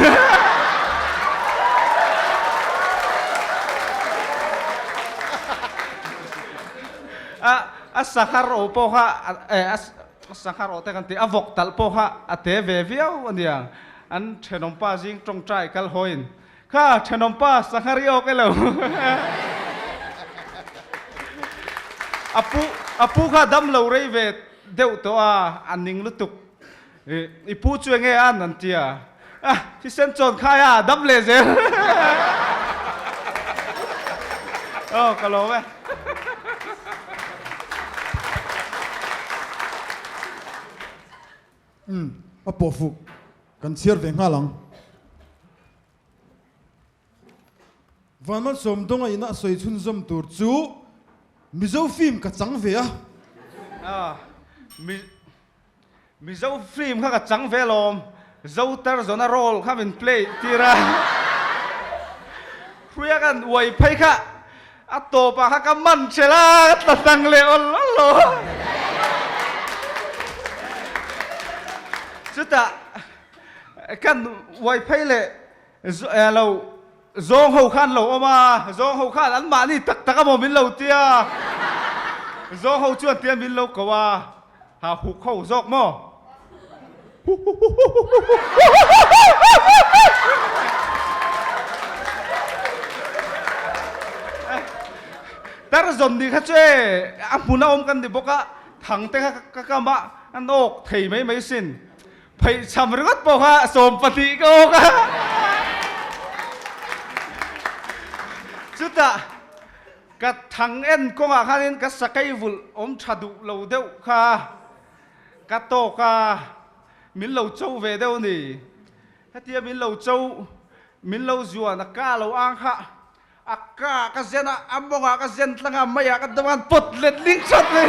A a sanghar aw pawh kha a sanghar aw te kan ti, a vawk talh pawh kha a te ve viau a nia. An thenawmpa zing tawngtai kal hawiin Kha thenawm pa sangha ri awk elo. A pu a pu kha dam lo rei ve deuh tawh a, a ning lutuk. I pu chu enge an an ti a, ah thisen chawn khai a dam leh zel. Aw ka lawm e. Umm a pawh fuk kan chhiar ve nghal ang. Vanmalsawm dawnga ina a sawi chhunzawm tur chu Mizo film ka chang ve a. Ah, Mizo film kha ka chang ve alawm. Zotar zawna role kha min play tir a. Hruia kan uai phei kha a tawpah kha ka man ṭhelh a, ka tla tang leh awl awl lo. Chutah Kan uai phei leh lo. Zawng ho kha an lo awm a, zawng ho khan an mahni tak tak amaw min lo tia, zawng ho chuan tian min lo ko a, ha huk ho zawk maw? Tar zawn ni kha chu e, a hmun a awm kan ni bawk a, thang te kha ka kam a, an awk thei mai mai sin. Pheihcham ringawt pawh kha 12 ka awk a. Chutah ka thang en kawngah khanin ka sakei vulh awm tha duh lo deuh kha ka tawk a, min lo cho ve deuh a ni. Hetia min lo cho, min lo zuan a ka lo ang kha a ka ka zen a, a mawngah ka zen tlang a, meiah ka dawm a, an pawt let ling that mai.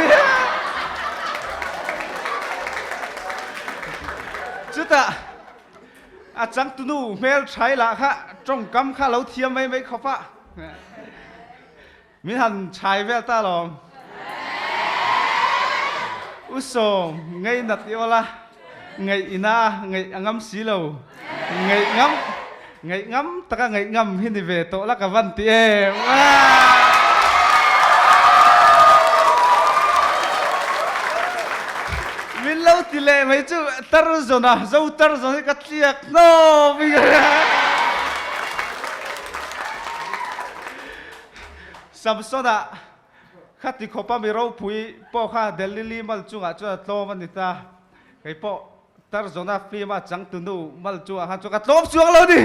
Chutah a changtunu hmel thai lah kha tawngkam kha lo thiam mai mai khawp a, min han chhai vel ta alawm. U Sawm, ngei nat i awl a, Ngaih ina ngaih a ngam si lo. Ngaih ngam, ngaih ngam taka ngaih ngam hi ni ve tawh la ka van ti em. Min lo ti leh mai chu tar zawn a, zo tar zawn hi ka tliak hnawm in ka hria. Samsona Khati khawpa mi ropui pawh kha Delhi li mal chungah chuan a tlawm a ni ta. Kei pawh Tarzona film a changtunu mal chungah khan chuan ka tlawm chuang lo ni.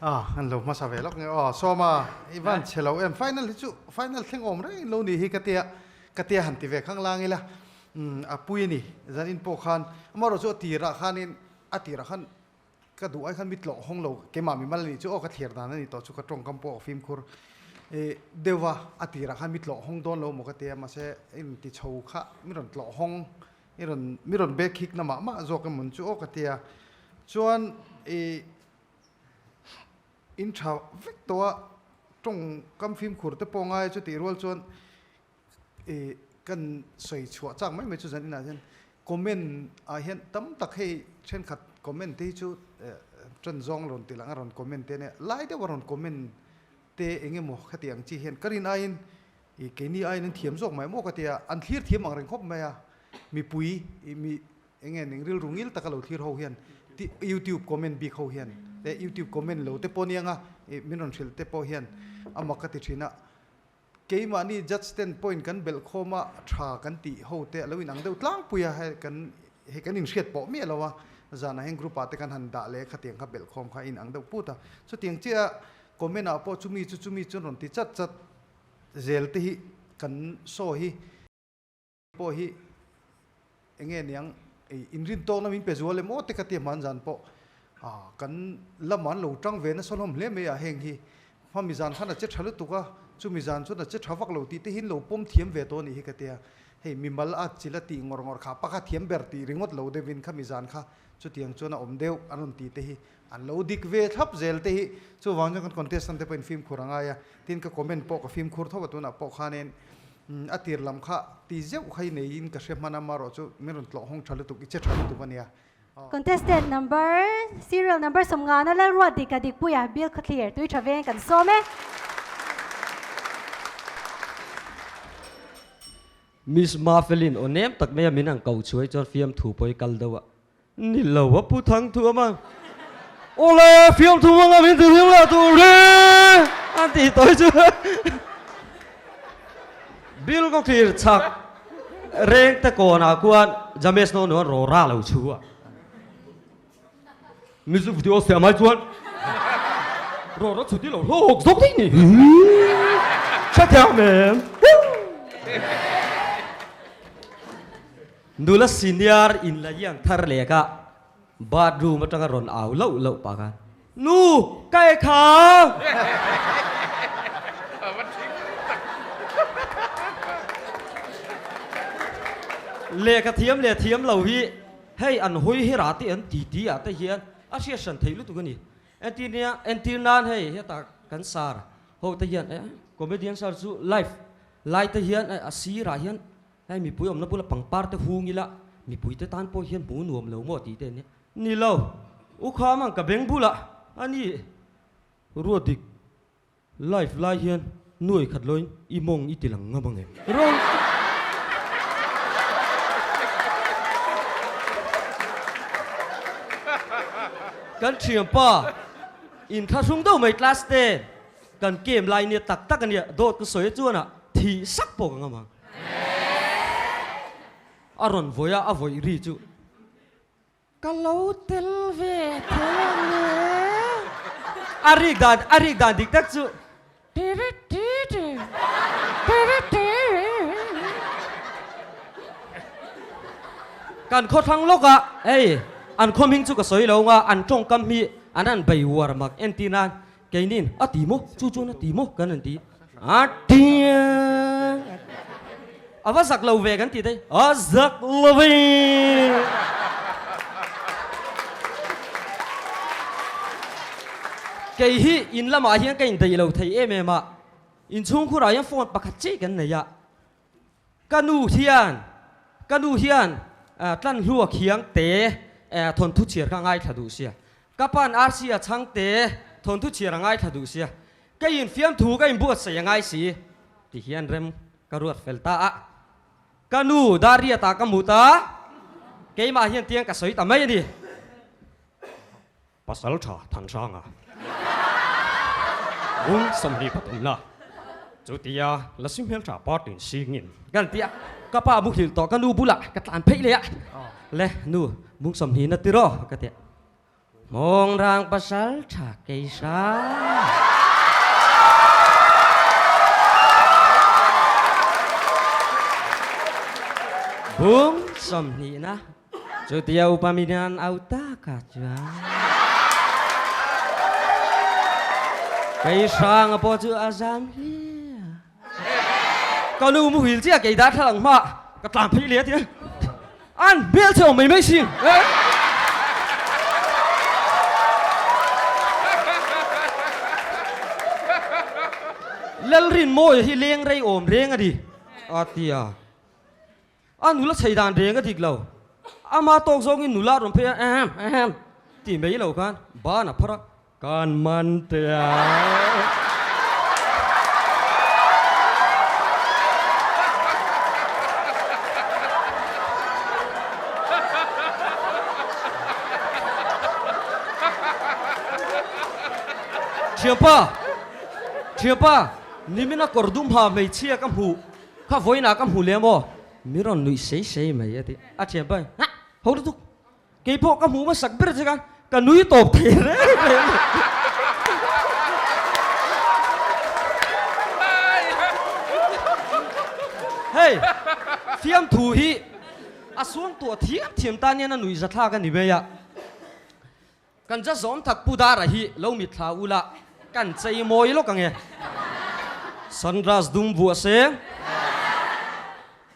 Ah, an lo hmasa ve lawk nge aw. Sawma, i van chhe lo em? Final hi chu final thleng awm reng in lo ni hi ka tia, ka tia han ti ve khang lang ila. Umm, a pui a ni. Zan in pawh khan, amaherawhchu chu a tirah khanin, a tirah khan Ka duh ai khan mi tlawh hawng lo keimah mi mal a nih chu aw ka thlir dan a ni tawh chu ka tawngkam pawh a fimkhur deuh a, a tirah khan mi tlawh hawng dawn lo maw ka ti a mahse i rawn ti chho kha mi rawn tlawh hawng i rawn mi rawn bek hik na mah mah zawk emawn chu aw ka ti a chuan i in tha vek tawh a tawngkam fimkhur te pawh ngai a chutih rual chuan I kan sawi chhuah chak mai mai chu zan inah hian comment ah hian tam tak hei thenkhat comment te hi chu tan zawng rawn ti lang a rawn comment te ania lai deuh a rawn comment te eng emaw khati ang chi hian ka rin aiin i keini aiin an thiam zawk mai maw ka tia an thlir thiam ang reng khawp mai a mipui i mi eng nge ning rilru ngil taka lo thlir ho hian youtube comment bik ho hian leh youtube comment lo te pawh aniang a i min rawn hrilh te pawh hian a mak ka ti thin a. Keimahni judge ten point kan belh khawm a, tha kan tih ho te a lo inang deuh tlangpui a, hei kan hei kan inhriat pawh miah lo a, zanah hian group ah te kan han dah leh khatiang kha belh khawm kha a inang deuh put a, chutiang chiah comment ah pawh chumi chu chumi chuan rawn ti chat chat zel te hi kan show hi. Pawh hi eng nge niang inrin tawkna min pe zual em aw te ka ti hman zan pawh kan lamah an lo tang ve nasa hlawm hle mai a heng hi hmami zan khan a che tha lutuk a chumi zan chuan a che tha vak lo tih te hi an lo pawm thiam ve tawh a nih hi ka tia hei mimal a chil a tih ngawr ngawr kha pakha thiam ber tih ringawt lo deuhin khami zan kha chutiang chuan a awm deuh an rawn tih te hi an lo dik ve thlap zel te hi chuvang chuan kan contestant te pawhin fimkhur a ngai a tin ka comment pawh ka fimkhur tho a tunah pawh khanin A tir lam kha ti zeuh kha i neiin ka hre hman a, marawh chu min rawn tlawh hawng tha lutuk, i che tha lutuk a nia. Contestant number, serial number 50 na Lalruat Dika Dikpuia Bill Khawthlir tui tha veng kan sawm e. Miss Mafelin aw nem tak mai a min ang ko chhuai chuan fiamthu pawh i kal deuh a. Ni lo a pu thang thuam a. Awle fiamthu hmanga min ti hlim leh tur hi a tih tawi chu Bill ka thlir chak reng te kawnah khuan James no nuan rawra lo chhu a. Music video siam ai chuan rawra chhu ti lo hlawk zawk daih ni. Hrethiam em? Nula senior in la iang thar leh ka bathroom atanga rawn au loh loh pah khan, Nu, ka e kha! Lehkha thiam leh thiam lo hi hei an hawi hi rah te an ti ti ah te hian a hriat hran theih lutuk a ni. Entir nia, entir nan hei hetah kan sar ho te hian eh comedian sar chu live lai te hian a sirah hian Hei mipui awmna bula pangpar te hung ila Mipuite tan pawh hian hmuh nuam lo maw tih te ania. Ni lo, u kham ang ka beng bulah a ni. Ruatdik, live lai hian nuai khat loin i mawng i ti lang ngam ang em? Rawn Kan thianpa inthlahrung deuh mai class ten kan game lai nia tak tak ania dawt ka sawi chuan ah thih sak pawh ka ngam ang. A rawn vawi a, a vawih ri chu. Ka lo tel ve thei a nge. A rik dan, a rik dan dik tak chu. Kan khawthlang lawk a, hei an khaw hming chu ka sawi lo nga, an tawngkam hi an han bei uar mak entir nan Keinin a ti maw? Chu chuan a ti maw? Kan han ti. A ti a va zak lo ve kan ti daih. A zak lo ve. Kei hi in lamah hian ka indaih lo thei em em a. Inchhungkhurah hian phone pakhat chiah kan nei a. Ka nu hian, ka nu hian Tlanhlua khiang te thawnthu chhiar kha a ngaithla duh sia. Ka pa'n RC a chhang te thawnthu chhiar a ngaithla duh sia. Ka infiamthu ka inbuatsaih a ngai si ti hian rem ka ruat fel ta a. Ka nu Dariat-ah ka mut a, keimah hian tiang ka sawi ta mai a ni. Pasal tha Thanhranga bung 23 la chutia Lasi hmeltha party in singin kan ti a, ka pa muhil tawh ka nu bulah ka tlan pheih leh a, le nu bung 20 na tiraw ka ti a, Mawngrang pasal tha Keisha. Bung 20 na. Chutia upa min an au tak ah chuan kei hranga pawh chu a zam hle a. Ka nu muhil chiah kei dar thla lang hma ka tlan phei leh a ti a, an hmel chhe awm mai mai sin. Lalrinmawia hi leng rei awm reng a ni a ti a. A nula chhei dan reng a dik lo. Ama tawk zawngin nula rawn phei a, ehem, ehem tih mai lo khan ban a phar a, kan man teh a. Thianpa, thianpa, nimina kawr dum ha hmeichhia ka hmuh. Kha vawiinah ka hmu lem aw, mi rawn nuih sei sei mai a ti. A thian pa in, Hah! Ho lutuk! Kei pawh ka hmuh hmasak ber che khan ka nui tawp thei reng reng. Hei, fiamthu hi a suangtuah thiam thiam tan hian a nuih zathlak a ni mai a. Kan ja zawm tak Pu Dara hi lo mitthla ula kan chei mawi lawk ang e. Sunglass dum vuah se,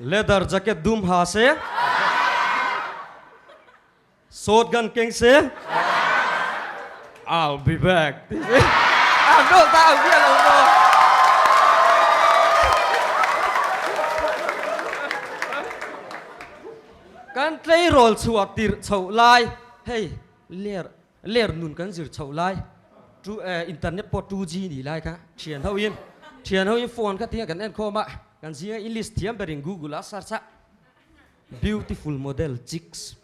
leather jacket dum ha se, shotgun keng se, I'll be back ti se. A dawh ta ang bial lo maw. Kan tleirawl chhuah tirh chhoh lai hei Ler ler nun kan zir chhoh lai two eh internet pawh 2G nih lai kha thian ho in thian ho in phone kha tinge kan en khawm a kan zinga english thiam ber in google a search a beautiful model chicks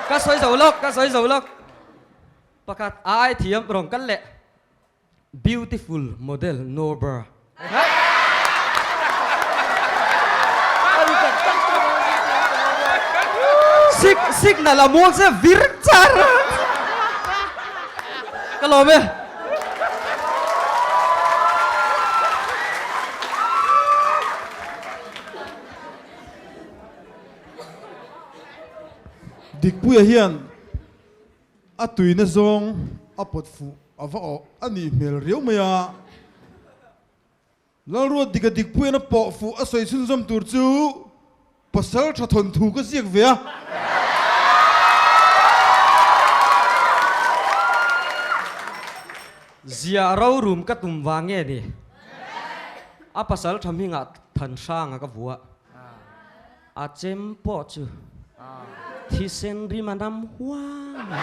ka sawi zo lawk ka sawi zo lawk pakhat a ai thiam rawn kal leh Beautiful model Norber. Sig signal a muang se vir char. Ka lawm e. Dikpuia hian A tuina zawng a pawt fuh a va awh a nih hmel riau mai a. Lalruat dika dik puiin a pawh fuh a sawi chhunzawm tur chu pasal tha thawnthu ka ziak ve a. Ziah rorum ka tum vang nge ni? A pasal tha hmingah Thanhranga ka vuah. A chem pawh chu thisen rim a nam huam a.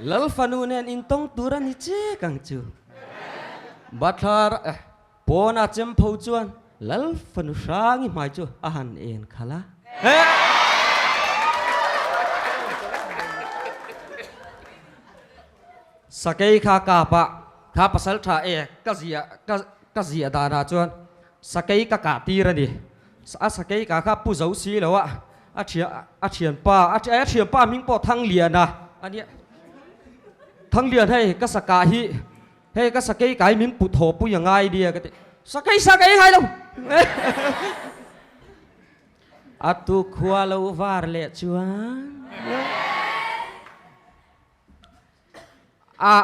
Lal fanu nen intawng tur a ni chek ang chu. Bathlar pawn a chem pho chuan Lal fanu hrangi hmai chu a han en khalh a. Sakei kha kap a, kha pasal tha e ka ziah ka ka ziah danah chuan sakei ka kah tir a ni. A sakei kah kha pu zo si lo a, a thian a thianpa a a thianpa hming pawh Thangliana a nia. Thanglian hei ka sakah hi hei ka sakei kai min put haw pui a ngai nia ka ti. Sakei sakei ngai lo! A tukhua lo var leh chuan. A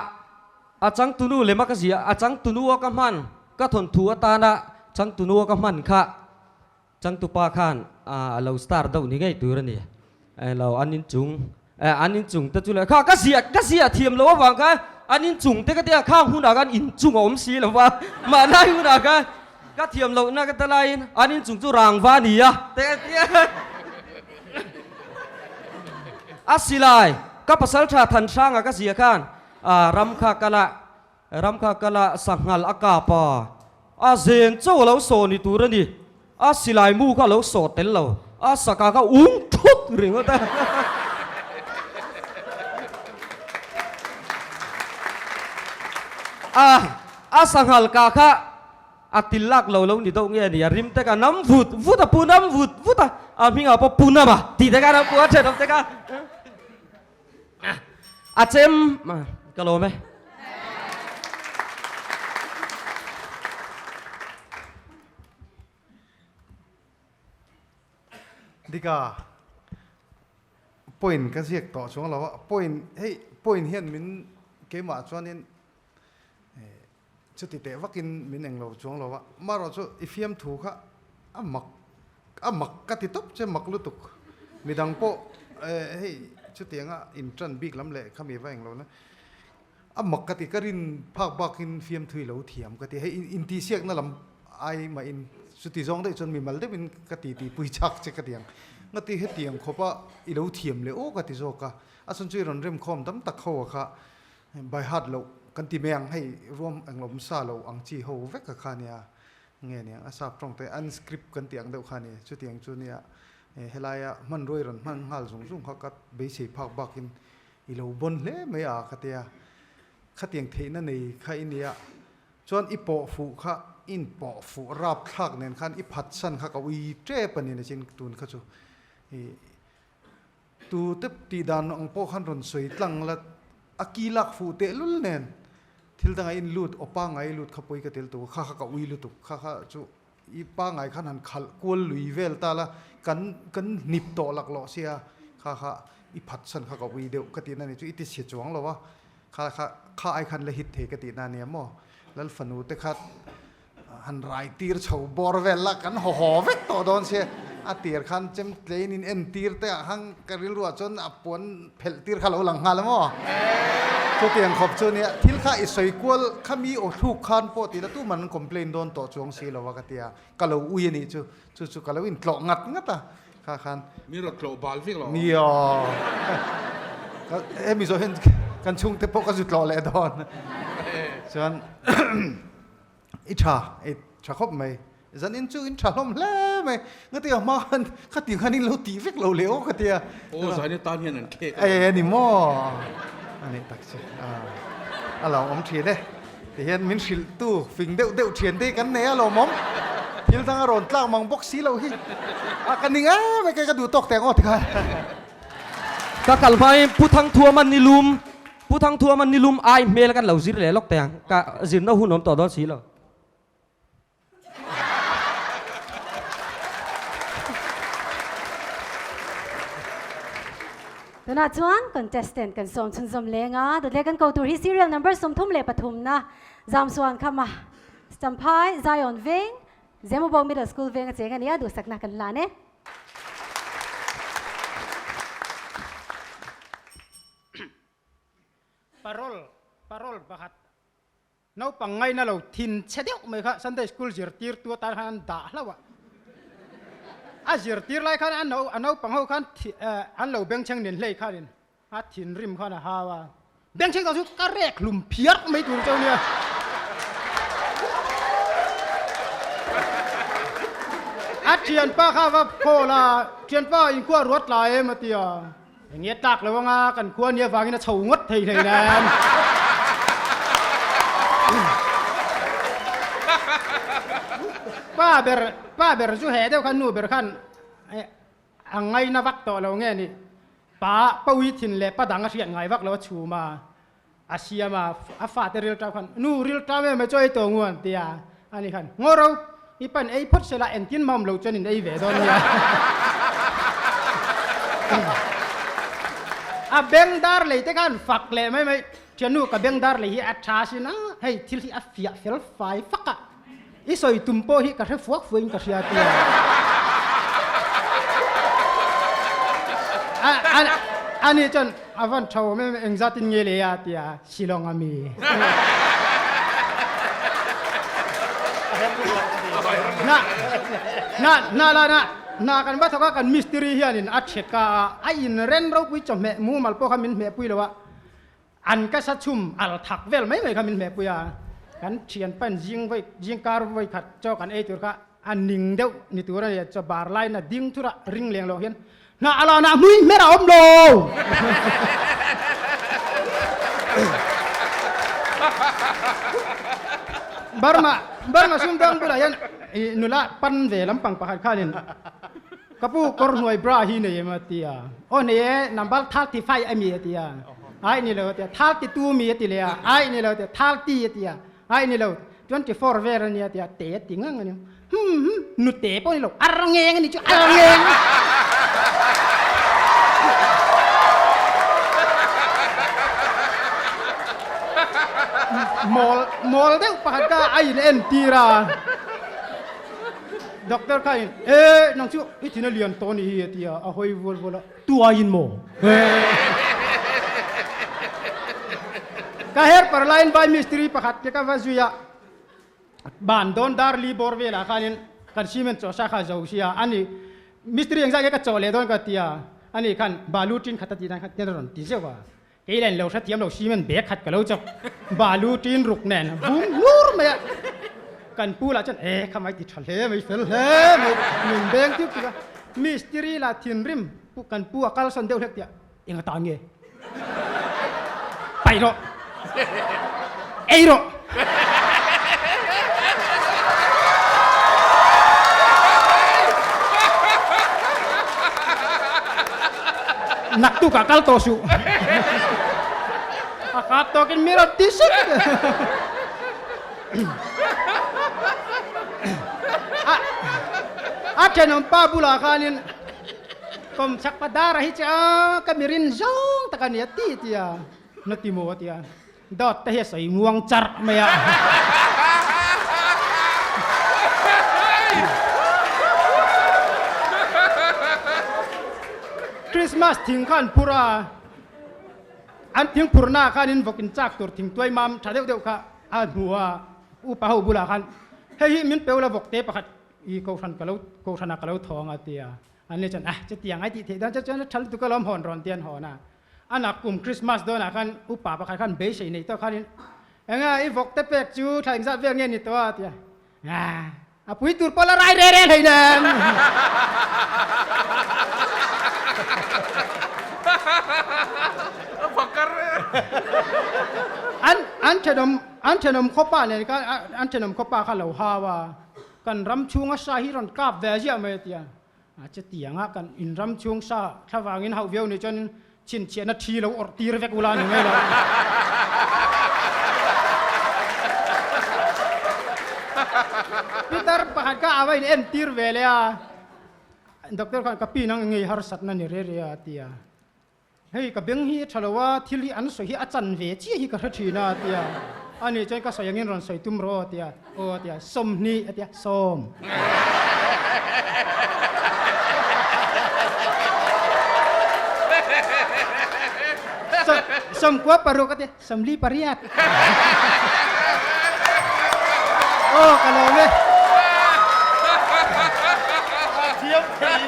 a changtunu lema ka ziah a changtunu a ka hman ka thawnthu atana changtunu a ka hman kha changtupa khan a lo star deuh ni ngei tur a ni lo an inchung an inchung te chu leh kha ka ziah ka ziah thiam loh avang khan an inchung te ka tia khang hunah khan inchung a awm si lo va mahni hunah khan ka thiam lohna ka ta laiin an inchung chu rangva a ni a te ka tia A silai, ka pasal tha than hranga ka zia khan ram kha kal a, ram kha kal a sanghal a kap a, a zen chaw a lo saw ni tur a ni, a silai mu kha a lo saw tel lo, a saka kha ung thut ringawt a. A, a sanghal kah kha A til lak lo lo ni deuh nge ni a rim te ka nam vut vut a pu nam vut vut a a hmingah pawh pu nam a tih te khan a pu a thenawm te kha a chem ka lawm e. Dika point ka ziak tawh chuang lo a point hei point hian min keimah chuanin Chuti teh vakin min englo chuang lo a, marawh chu i fiamthu kha a mak a mak ka ti tawp che mak lutuk. Midang pawh hei chutianga in tan bik lam leh khami va englo na a mak ka ti ka rin phak bakin fiamthu i lo thiam ka ti. Hei intihsiakna lam ai mahin chuti zawng daih chuan mimal deuhin ka ti tih pui chak che ka ti ang. Ngati hetiang khawpa i lo thiam leh aw ka ti zawk a, a chhan chu i rawn remkhawm tam tak ho a kha By heart loh kan ti mai ang, hei ruam englo sa lo ang chi ho vek a kha nia, nge niang a sap tawng te unscript kan tih ang deuh kha ni, chutiang chu nia helaia hmanrua i rawn hman nghal zung zung kha ka beisei phak bakin i lo bawn hle mai a ka tia, khatiang theihna nei kha i nia, chuan i pawh fuh kha i inpawh fuh rap thlak nen khan i phatsan kha ka ui tep a ni na chin tun kha chu i Tu te tih dan ang pawh khan rawn sawi tlang la, a ki lak fuh teh lul nen thil dangah in lut aw pangngai lut kha pawi ka tel tuk a, kha kha ka ui lutuk, kha kha chu i pangngai khan han khalh kual lui vel ta la, kan kan hnip tawh laklawh sia, kha kha i phatsan kha ka ui deuh ka tihna ni chu i ti chhe chuang lo a, kha kha kha ai khan la hit thei ka tihna ania maw, Lal fanu te kha Han rai tir chho bawr vel la kan haw haw vek tawh dawn sia. A tir khan chem tlein in en tir te ah khan ka rilru ah chuan a puan phelh tir kha lo lang nghal a maw? Chutiang khawp chu nia thil kha i sawi kual kha mi aw thluk khan pawh tih la tuman an complain dawn tawh chuang si lo a ka tia. Ka lo ui a nih chu. Chu chu ka lo intlawh ngat ngat a kha khan. Mi rawn tlawh bal vek lo. Nia. Hemi zawh hian kan chhungte pawh ka zu tlawh leh dawn. Chuan. I tha, i tha khawp mai. Zan in chu in tha hlawm hle mai. Nga tia hma khan khati khan in lo tih vek lo leh aw ka tia. Aw zan i tan hian an thlek a. Ei a ni maw? A nih tak che. A lo awm thin e. Tihian min hrilh tu fing deuh deuh thian te hi kan nei a lawmawm. Thil dang a rawn tlak mang bawk si loh hi. A ka ning em em ka duh tawk teh ang aw tikhan. Ka kal hmain Pu Thangthuama nilum Pu Thangthuama nilum ai hmel kan lo zir leh lawk teh ang, ka zirna hun awm tawh dawn si lo. Tunah chuan contestant kan sawm chhunzawm leng a, dawt leh kan ko tur hi serial number 33 na Zamsuan Khama, Stamphai, Zion Veng, Zemabawk Middle School Veng a cheng a ni a, duhsakna kan hlan e. Parol, parol pakhat. Naupang ngaina lo thin chhe deuh mai kha Sunday school zirtirtu atan khan an dah hlauh a. A zirtir lai khan a no a naupang ho khan an lo bengchheng nen hlei khanin a thinrim khan a hau a. Bengchheng tak chu ka rek hlum phiar mai tur cheu nia. A thianpa kha va call a, Thianpa inkhua ruat tlai em a ti a. Enge tlak lo anga kan khua nia vangin a chho ngawt thei hlei nen. Pa ber pa ber chu he deuh khan nu ber khan a ngaina vak tawh lo nge ni pa pawi thin leh pa dang a hriat ngai vak lo a chhum a a siam a a fate ril tau khan nu ril tau em mai chaw ei tawh ngu an ti a ani khan ngaw ro i pan ei phawt sela engtin mah awm lo chuan in ei ve dawn nia a beng dar lei te khan fak leh mai mai thiannu ka beng dar lei hi a tha sin a hei thil hi a fiah fel fai fak a i sawi tum pawh hi ka hre fuak fuain ka hria tia ani chuan a van tho awm em engzatin nge le a tia Shillong ami na na na la na na kan va thawk a kan mistiri hianin a chheka a a in ren ropui chawhmeh mumal pawh kha min hmehpui lo a An ka sa chhum al thak vel mai mai kha min hmehpui a, kan thian pan zing vawi zing kar vawi khat chaw kan ei tur kha a ning deuh ni tur a ni, chaw bar lain a ding thur a ring leng lo hian hnah a lanah hmui hmer a awm lo. Burma Burma sumdawng bulah hian i nula pan ve lampang pakhat khanin Ka pu kawr hnuai bra hi nei em a ti a, aw nei e, number 35 a mi a ti a, ai ni lo a ti a, 32 mi a ti leh a, ai ni lo a ti a, 30 a ti a, ai ni lo, 24 vel a nia a ti a, te a ti ngang a ni, hum hum, nute pawh ni lo, ar ngeng a ni chu, ar ngeng. Mawl, mawl deuh pakhat kha a in entir a. Doctor kha in e nang chu i thin a lian tawh ni hi a ti a, a hawi vual vual a, tu aiin maw? Ka her par laiin vai mistiri pakhat te ka va zui a, ban dawn dar li bawr velah khanin kan cement chaw sa kha zo sia a ni, mistiri engzah nge ka chaw leh dawn ka ti a, ani khan balu tin khat a tih dan khan a rawn ti zeuh a, Kei len lo hrethiam lo cement bag khat ka lo chawk balu tin ruk nen vum hlur mai a, kan pu lah chuan e kha mai ti tha hle mai fel hle mai min beng tuk tuk a, mistiri lah thinrim kan pu a kalsawn deuh hlek tih ah eng atan nge paih rawh ei rawh. Naktuk ah kal tawh suh. A kap tawkin mi rawn ti sut. A thenawm pa bulah khanin kawmchhak pa dara hi chu a ka mirin zawng tak a ni a ti tia na ti maw a ti a. Dawt te hi a sawi muang charh mai a. Christmas thing kha an phur a, an thing phurhnaah khan in vawk in chak tur thing tuai mam tha deuh deuh kha a hmu a, upa ho bulah khan hei hi min peu la vawk te pakhat i kohhran ka lo kohhranah ka lo thawng a ti a, an ni chuan ah chutiang ai tih theih dawn chuan a tha lutuk alawm hawn rawn ti an hawn a. A nak kum Christmas dawnah khan upa pakhat khan beisei nei tawk khanin Enga i vawk te pek chu thla engzat vel nge ni tawh a ti a. A pui tur pawh la rai re re hlei nen. An an thenawm an thenawm khawpa nen khan an thenawm khawpa kha lo hau a, kan ram chhunga sa hi rawn kap ve ziah mai a ti a. A chutianga kan inram chhung sa thla vangin hauh viau nih chuan chhinchhiahna thi lo awrh tir vek ula ni mai lo. Peter pakhat kha a va in en tir ve leh a, doctor khan ka pi nang ngei harsatna ni re re a ti a. Hei ka beng hi a tha lo a, thil hi an sawi hi a chan ve chiah hi ka hre thin a tia, a nih chuan ka sawi angin rawn sawi tum rawh a tia, aw a tia, 20 a tia, sawm. 98 a tia, 48. Aw ka lawm e. Thiam thei.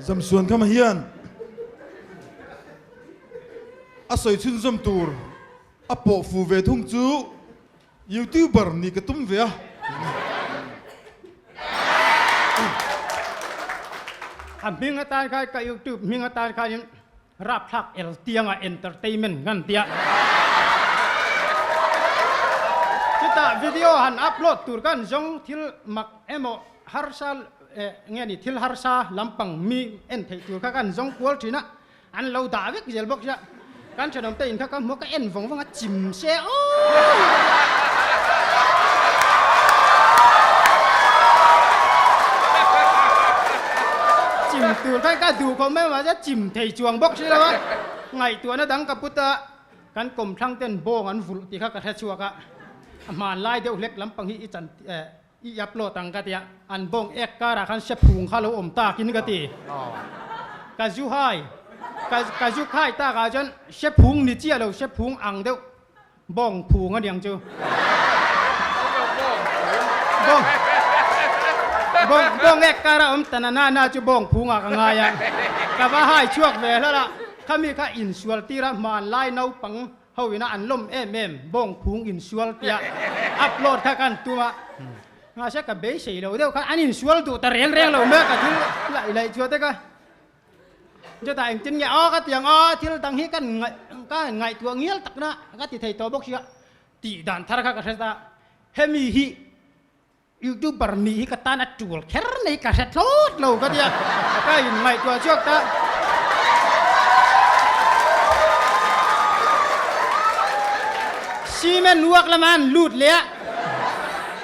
Zamsuan khama hian a sawi chhunzawm tur a pawh fu ve thung chu YouTuber nih ka tum ve a. A hming atan khan ka YouTube hming atan khanin Rapthlak eltianga entertainment ngan tia. Chutah video han upload tur khan zawng thil mak emaw harsa nge ni thil harsa lampang mi en theih tur kha kan zawng kual thin a, an lo dah vek zel bawk sia. Kan thenawm te in kha ka hmu a, ka en vawng vawng a, chim se aw. Chim tur khan ka duh khawp mai mahse chim thei chuang bawk si lo a, ngaihtuahna dang ka put a, kan kawmthlang ten bawng an vulh tih kha ka hre chhuak a, a hmanlai deuh hlek lampang hi i chan eh i upload ang ka ti a, an bawng ek karah khan sephung kha lo awm takin ka ti. Ka zu hai, ka ka zu khai takah chuan sephung ni chiah lo sephung ang deuh bawng phung a niang chu. Bawng bawng bawng ek karah awm ta na na na chu bawng phungah ka ngai a, ka va hai chhuak ve hlawlh a, khami kha insual tira hmanlai naupang Ho ina an lawm em em bawng phung insual tia upload kha kan tum a, mahse ka beisei lo deuh khan an insual duh ta reng reng lo mai a ka thil laih laih chhuah te kha chutah engtin nge aw ka ti ang aw thil dang hi kan ngaih ka ngaihtuah ngial tak na ka ti thei tawh bawk sia tih dan thar kha ka hre ta hemi hi Youtuber nih hi ka tan a tul kher nei ka hre thlawt lo ka tia ka in ngaihtuah chhuak ta. Cement uak lama an lut leh a,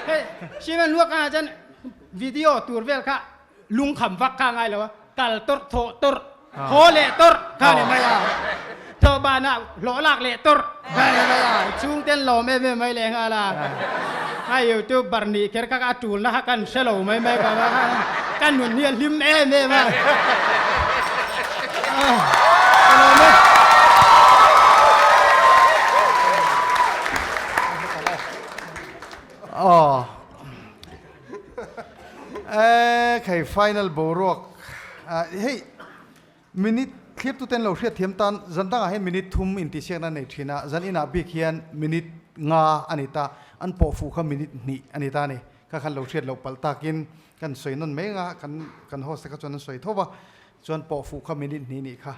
hei cement uak ah chuan video tur vel kha lungkham vak kha a ngai lo a, kal tawrh thawh tawrh Haw leh tawrh kha ni mai a, thawh banah hlawh lak leh tawrh kha ni mai a, chhungten lawm em em mai leh nghal a, a youtuber nih kher kha a tulna kha kan hre lo mai mai ka ka nun hi a hlim em em a. Ka lawm e. Aw. E khai final boruak hei minute thlip tu ten lo hriat thiam tan zan dangah hian minute thum intihsiakna nei thin a, zan inah bik hian minute nga a ni ta, an pawh fuh kha minute hnih a ni ta a ni, kha khan lo hriat loh palh takin kan sawi nawn mai anga kan kan host te kha chuan an sawi tho va, chuan pawh fuh kha minute hnih nih kha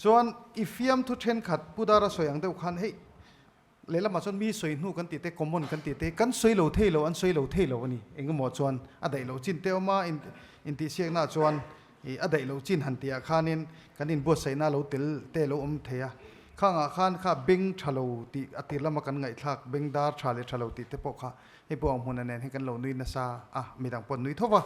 chuan i fiamthu thenkhat Pu Dara sawi ang deuh khan hei Lehlamah chuan mi sawi hnu kan tih te, common kan tih te, kan sawi lo thei lo, an sawi lo thei lo a ni. Engemaw chuan a daih loh chin te awm a, intihsiaknaah chuan ih a daih loh chin han tihah khanin kan inbuatsaihna lo tel te lo awm thei a. Khangah khan kha beng tha lo tih a tir lama kan ngaihthlak, beng dar tha leh tha lo tih te pawh kha hei pawh ang hmuna nen hian kan lo nui nasa a, midang pawh an nui tho va.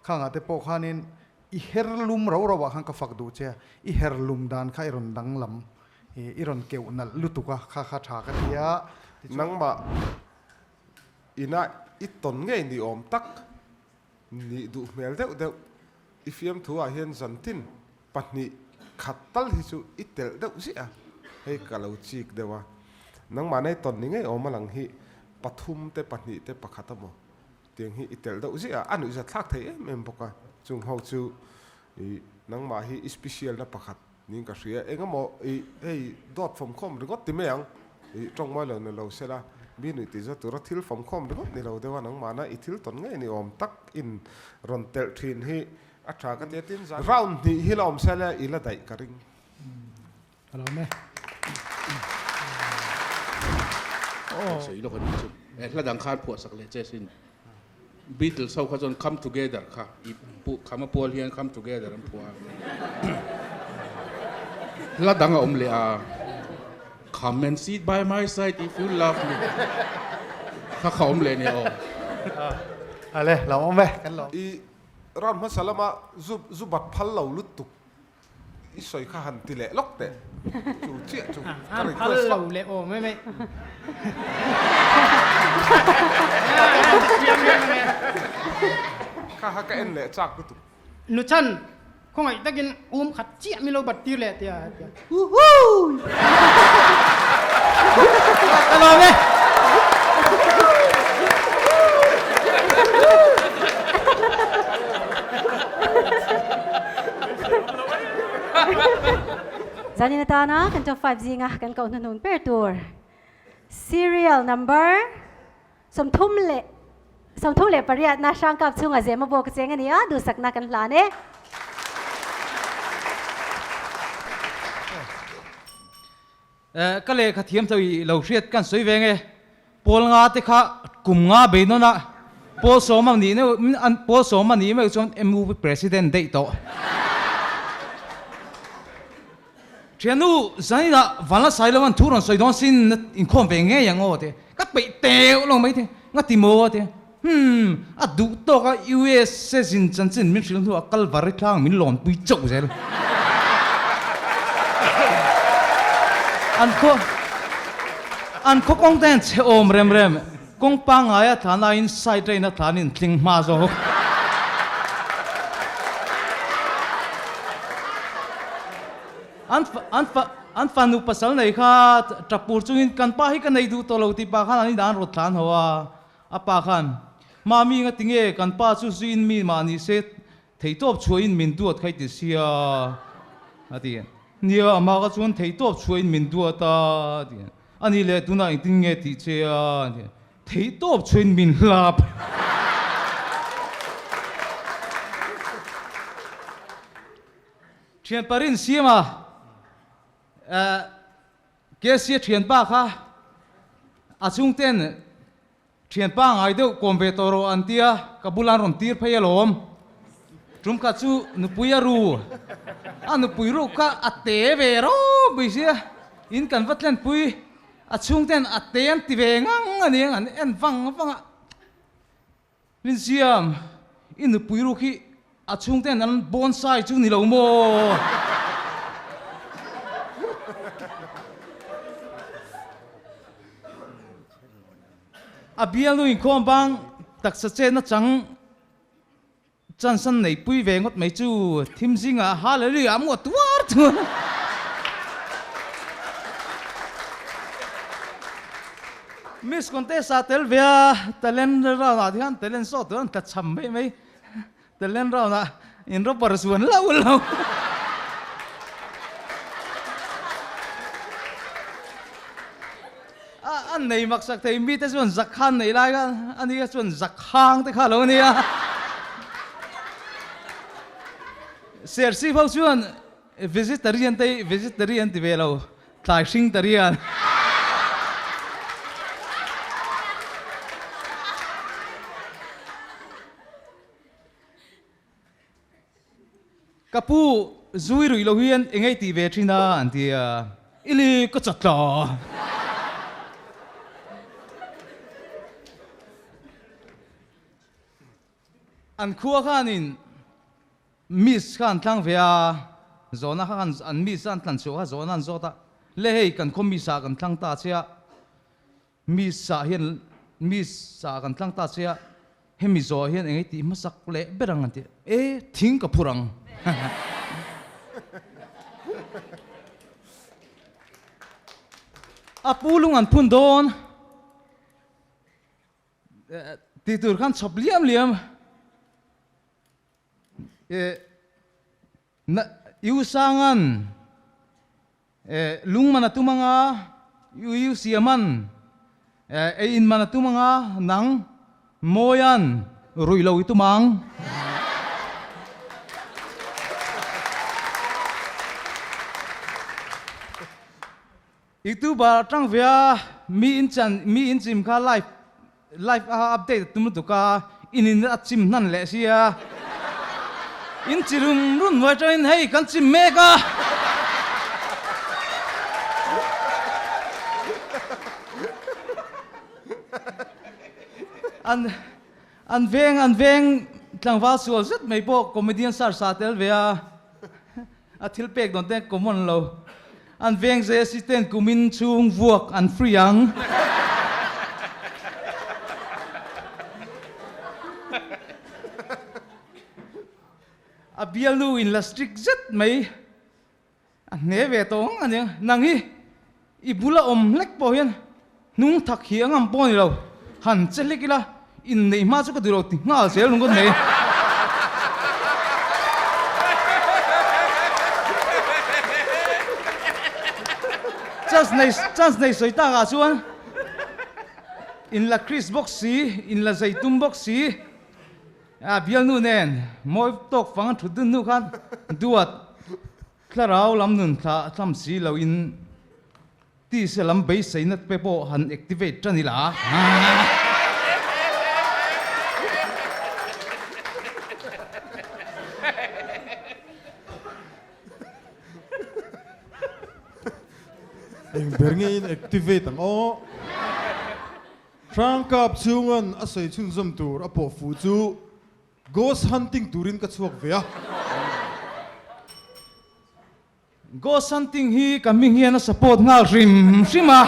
Khangah te pawh khanin i her lum rau rauah khan ka fak duh che a, i her lum dan kha i rawn danglam I rawn keuh nalh lutuk a, kha kha tha ka ti a. Tichuan. Nangmah ina i tawn ngei ni awm tak nih duh hmel deuh deuh i fiamthu ah hian zantin pahnih khat tal hi chu i telh deuh ziah a, hei ka lo chik deuh a. Nangmah nei tawn ni ngei awm a lang hi pathum te pahnih te pakhat a maw tiang hi i telh deuh ziah a, a nuihzat thlak thei em em bawk a, chung ho chu i nangmah hi i special na pakhat Ning ka hria, eng emaw i hei dawt fawmkhawm ringawt ti mai ang, i tawng mawi lo ni lo sela, mi nuih tih zawt tura thil fawmkhawm ringawt ni lo deuh a, nangmahna i thil tawn ngei ni awm tak in rawn telh thin hi a tha ka ti a, tin zan round hnih hi la awm sela i la daih ka ring. Ka lawm e. Sawi lawk a nih chu. Hla dang khan phuah sak leh che sin. Beatles ho kha chuan Come Together kha i pu khama pual hian Come Together an phuah a. Hla dang a awm leh a, Come and sit by my side if you love me kha kha awm leh nia aw. Ale, lo awm e, kan lo. I round hmasa lama zu zu bat phal lo lutuk I sawi kha han ti leh lawk teh. Chu chiah chu ka request lawk. Phal lo leh aw mai mai. Kha kha ka en leh chak lutuk. Nuchan, khawngaih takin um khat chiah min lo bat tir leh tia a ti a. Huhuu! Ka lawm e. Zanin atana kan top 5 zinga kan koh hnuhnun ber tur serial number 38 na hrangkap chhunga zema bawk a cheng a ni a, duhsakna kan hlan e. Ka lehkha thiam tho i lo hriat kan sawi ve nge, Pawl nga te kha kum nga bei nawn a, Pawl sawm a nih neuh Pawl sawm a nih meuh chuan MUP President daih tawh. Thiannu zaninah Vanla Sailova'n thu rawn sawi dawn sin inkhawm ve ngei ang aw te ka peih teuh lo mai te nga ti maw te hmm a duh tawk a USA zin chanchin min hrilh hnuah Kalvari tlang min lawn pui chauh zel. An khaw an khaw kawng te hian chhe awm rem rem kawng pangngaia tlan aiin side rain a tlanin tling hma zawk. An an an fanu pasal nei kha tap pur chungin kan pa hi ka nei duh tawh lo tih pa khan an inah an rawt tlan ho a, a pa khan, Mami nga tinge kan pa chu zuiin mi mahni se theihtawp chhuahin min duat kha i ti sia a ti. Nia amah kha chuan theihtawp chhuahin min duat a a ti. Ani leh tunah engtin nge tih che a a ti. Theihtawp chhuahin min hlap. Thianpa Rinsiama KC thianpa kha a chhungten thianpa ngai deuh kawm ve tawh rawh an tia ka bulah an rawn tir phei alawm. Tum khat chu nupui a ru, a nupui ruk kha a te ve ropui sia, in kan va tlenpui a chhungten a te an ti ve ngang a nia an en vang vang a. Rinsiam, i nupui ruk hi a chhungten an bonsai chu ni lo maw? A bialnu inkhawm bang taksa chetna chang chansan nei pui ve ngawt mai chu thim zingah hallelujah a muat tuar tuar. Miss contest ah tel ve a, talent round ah te khan talent zawh tur an tla cham mai mai, talent round ah in rubber zuan lo lo. A an nei mak sak thei mite chuan zak khan nei lai kha ani kha chuan zak hang te kha lo ania. Serchhip ho chuan vegetarian te hi vegetarian ti ve lo tlai hring tarian. Ka pu zui ruih lo hian engei tih ve thin a an ti a, i li ka chat tla. An khua khanin miss kha an tlang ve a, zawhna kha an miss a an tlan chhuah kha zawhna an zawt a, le hei kan khaw miss ah kan tlang ta che a, Miss ah hian Miss ah kan tlang ta che a, hemi zawh hian eng ei tih hmasak leh ber ang an ti e, thing ka phur ang. A pu lung an phun dawn tih tur khan chhawp liam liam e na U Sangan Lung man a tum anga, U Siaman ei in man a tum anga, nang Mawian ruih lo i tum ang. Youtuber atang ve a, mi in chan mi in chim kha live live a update a tum lutuk a, in in a chim hnan leh sia. In chi rum rum hnuai atangin hei kan chim mek a. An an veng an veng tlangval sual zet mai pawh comedian star sa tel ve a. A thil pek dawn te common lo. An veng zai assistant kumin chhung vuak an free ang. A bialnu in la strict zet mai. A hne ve tawh ang aniang. Nang hi i bula awm hlek pawh hian hnung thak hi a ngam pawh a ni lo. Han che hlek ila inneih hma chu ka duh lo ti nghal zel ringawt mai. Chance nei chance nei sawi tak ah chuan in la Chris bawk si, in la zei tum bawk si. A bialnu nen mawi tawk fang an thut dun hnu khan duat thlarau lam nun thla thlam si lo in tise lam beiseina te pawh han activate tan ila. Eng ber nge in activate ang aw. Hrangkap chhungan a sawi chhunzawm tur a pawh fuh chu ghost hunting turin ka chhuak ve a. Ghost hunting hi ka hming hian a support nghal hrim hrim a.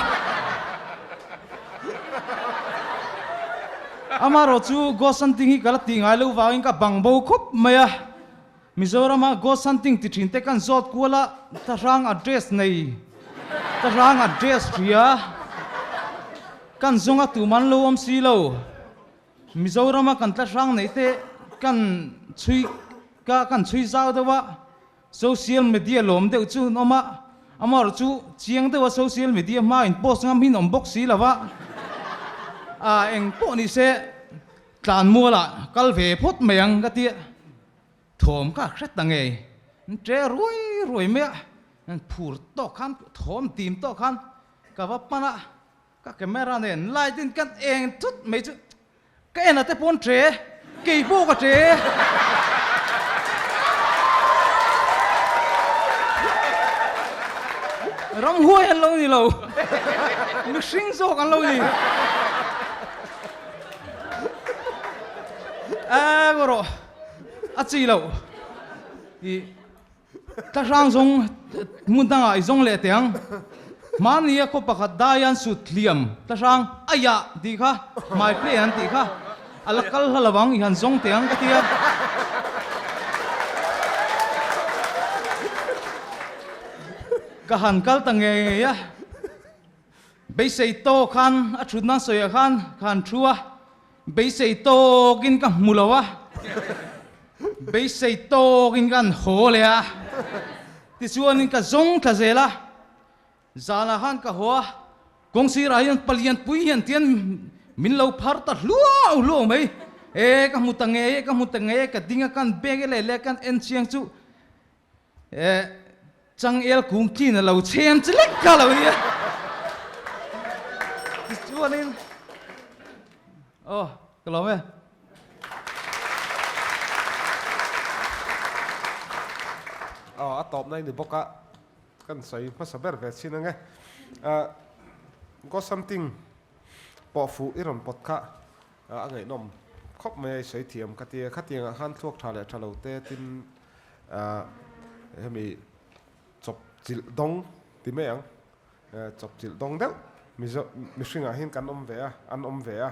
Amaherawh chu ghost hunting hi ka la tih ngai loh vangin ka bang bo khawp mai a. Mizorama ghost hunting ti thin te kan zawt kual a, thlahrang address nei, thlahrang address hria kan zawnga tum an lo awm si lo. Mizorama kan thlahrang neih te kan chhui ka kan chhui zau deuh a, social media lawm deuh chu an awm a, amaherawh chu chiang deuha social media hma in post ngam hi an awm bawk si lo va, ah eng pawh ni se Tlanmualah kal ve phawt mai ang ka tia, thawm ka hre ta ngei. An ṭe ruai ruai mai a, an phur tawk khan, thawm tim tawk khan ka va pan a, ka camera nen light in kan eng thut mai chu ka en a te pawh an ṭe, kei pawh ka ṭe. Ramhuai an lo ni lo, mihring zawk an lo ni. Eng rawh a chi loh i thlahrang zawng hmun dangah i zawng leh teh ang. Hmani a khaw pakhat dai an sut hliam thlahrang aiah tih kha hmai play an tih kha a la kal hla lo ang i han zawng teh ang ka ti a. Ka han kal ta ngei ngei a. Beisei tawk khan a thutna sawiah khan ka han thu a, beisei tawkin ka hmu lo a, beisei tawkin ka han haw leh a, tichuanin ka zawng thla zel a, zanah khan ka haw a, kawng sirah hian palian pui hian tian min lo phar ta hluau hluau mai, e ka hmu ta ngei e, ka hmu ta ngei e, ka ding a kan bag e leh leh kan en chiang chu Eh, changel kung chin a lo chhem chi lek kha lo nia. Tichuanin, oh, ka lawm e. Aw, a tawpna i ni bawk a, kan sawi hmasa ber ve chin ange. Ah, go something pawh fuh i rawn pawt kha a ngaihnawm khawp mai a, i sawi thiam ka ti a. Khatiangah khan thluak tha leh tha lo te tin hemi chawp chilh dawng ti mai ang, chawp chilh dawng deuh Mizo mihringah hian kan awm ve a, an awm ve a,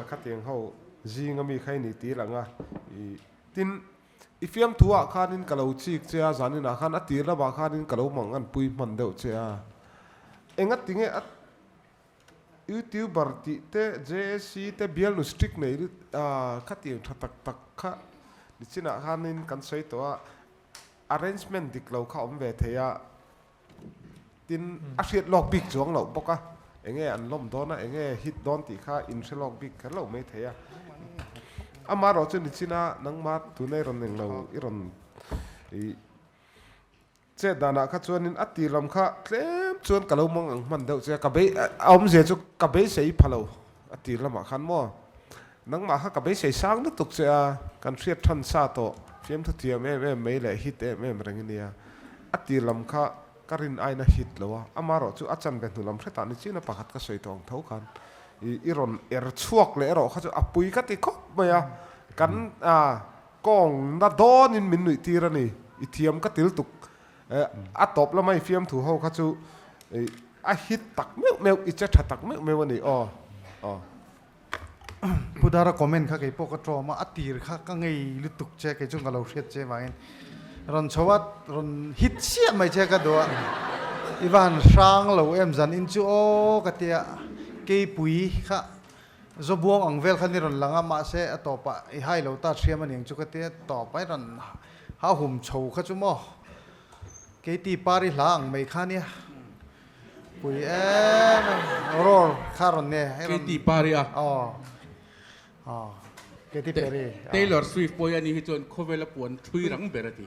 khatiang ho zinga mi kha i ni tir ang a, i tin i fiamthu ah khanin ka lo chik che a, zaninah khan a tir lamah khanin ka lo mang an pui hman deuh che a, engatinge a Youtuber tih te, JAC te bialnu strict nei khatiang tha tak tak kha nichinah khanin kan sawi tawh a, arrangement dik lo kha awm ve thei a, tin a hriat lawk bik chuang loh bawk a, enge an lawm dawn a, enge hit dawn tih kha in hre lawk bik kher lo mai thei a. Amaherawh chu nichina nangma tuna i rawn englo i rawn ih. Chet danah kha chuanin a tir lam kha tlem chuan ka lo mang ang hman deuh che a, ka bei a awmzia chu ka beisei pha lo a tir lamah khan maw nangmah kha ka beisei sang lutuk che a, kan hriat than sa tawh fiamthu thiam em em mai leh hit em em reng ania, a tir lam kha ka rin aina hit lo a, amaherawh chu a chanve hnu lam hretah ni chian a pakhat ka sawi tawh ang tho khan i i rawn er chhuak leh erawh kha chu a pui ka ti khawp mai a, kan Kawng na dawnin min nuih tir a ni. I thiam ka til tuk. A tawp lama i fiamthu ho kha chu a hit tak meuh meuh, i che tha tak meuh meuh a ni aw. Aw. Pu Dara comment kha kei pawh ka tawm a, a tir kha ka ngei lutuk che kei chu ka lo hriat che vangin rawn chho a, rawn hit chiah mai che ka duh a, i va han hrang lo em zan in chu aw ka tia, keipui kha Zawbuang ang vel kha ni rawn lang a, mahse a tawpah i hai lo ta hriam a niang chu ka tia, tawpah i rawn ha hum chho kha chu maw Keiti par i hla ang mai kha nia. Pui em em roar kha rawn nia. Katy Perry a. Aw. Aw. Katy Perry. Taylor Swift pawh hi ani hi chuan khawvel a puan thui rang ber a ti.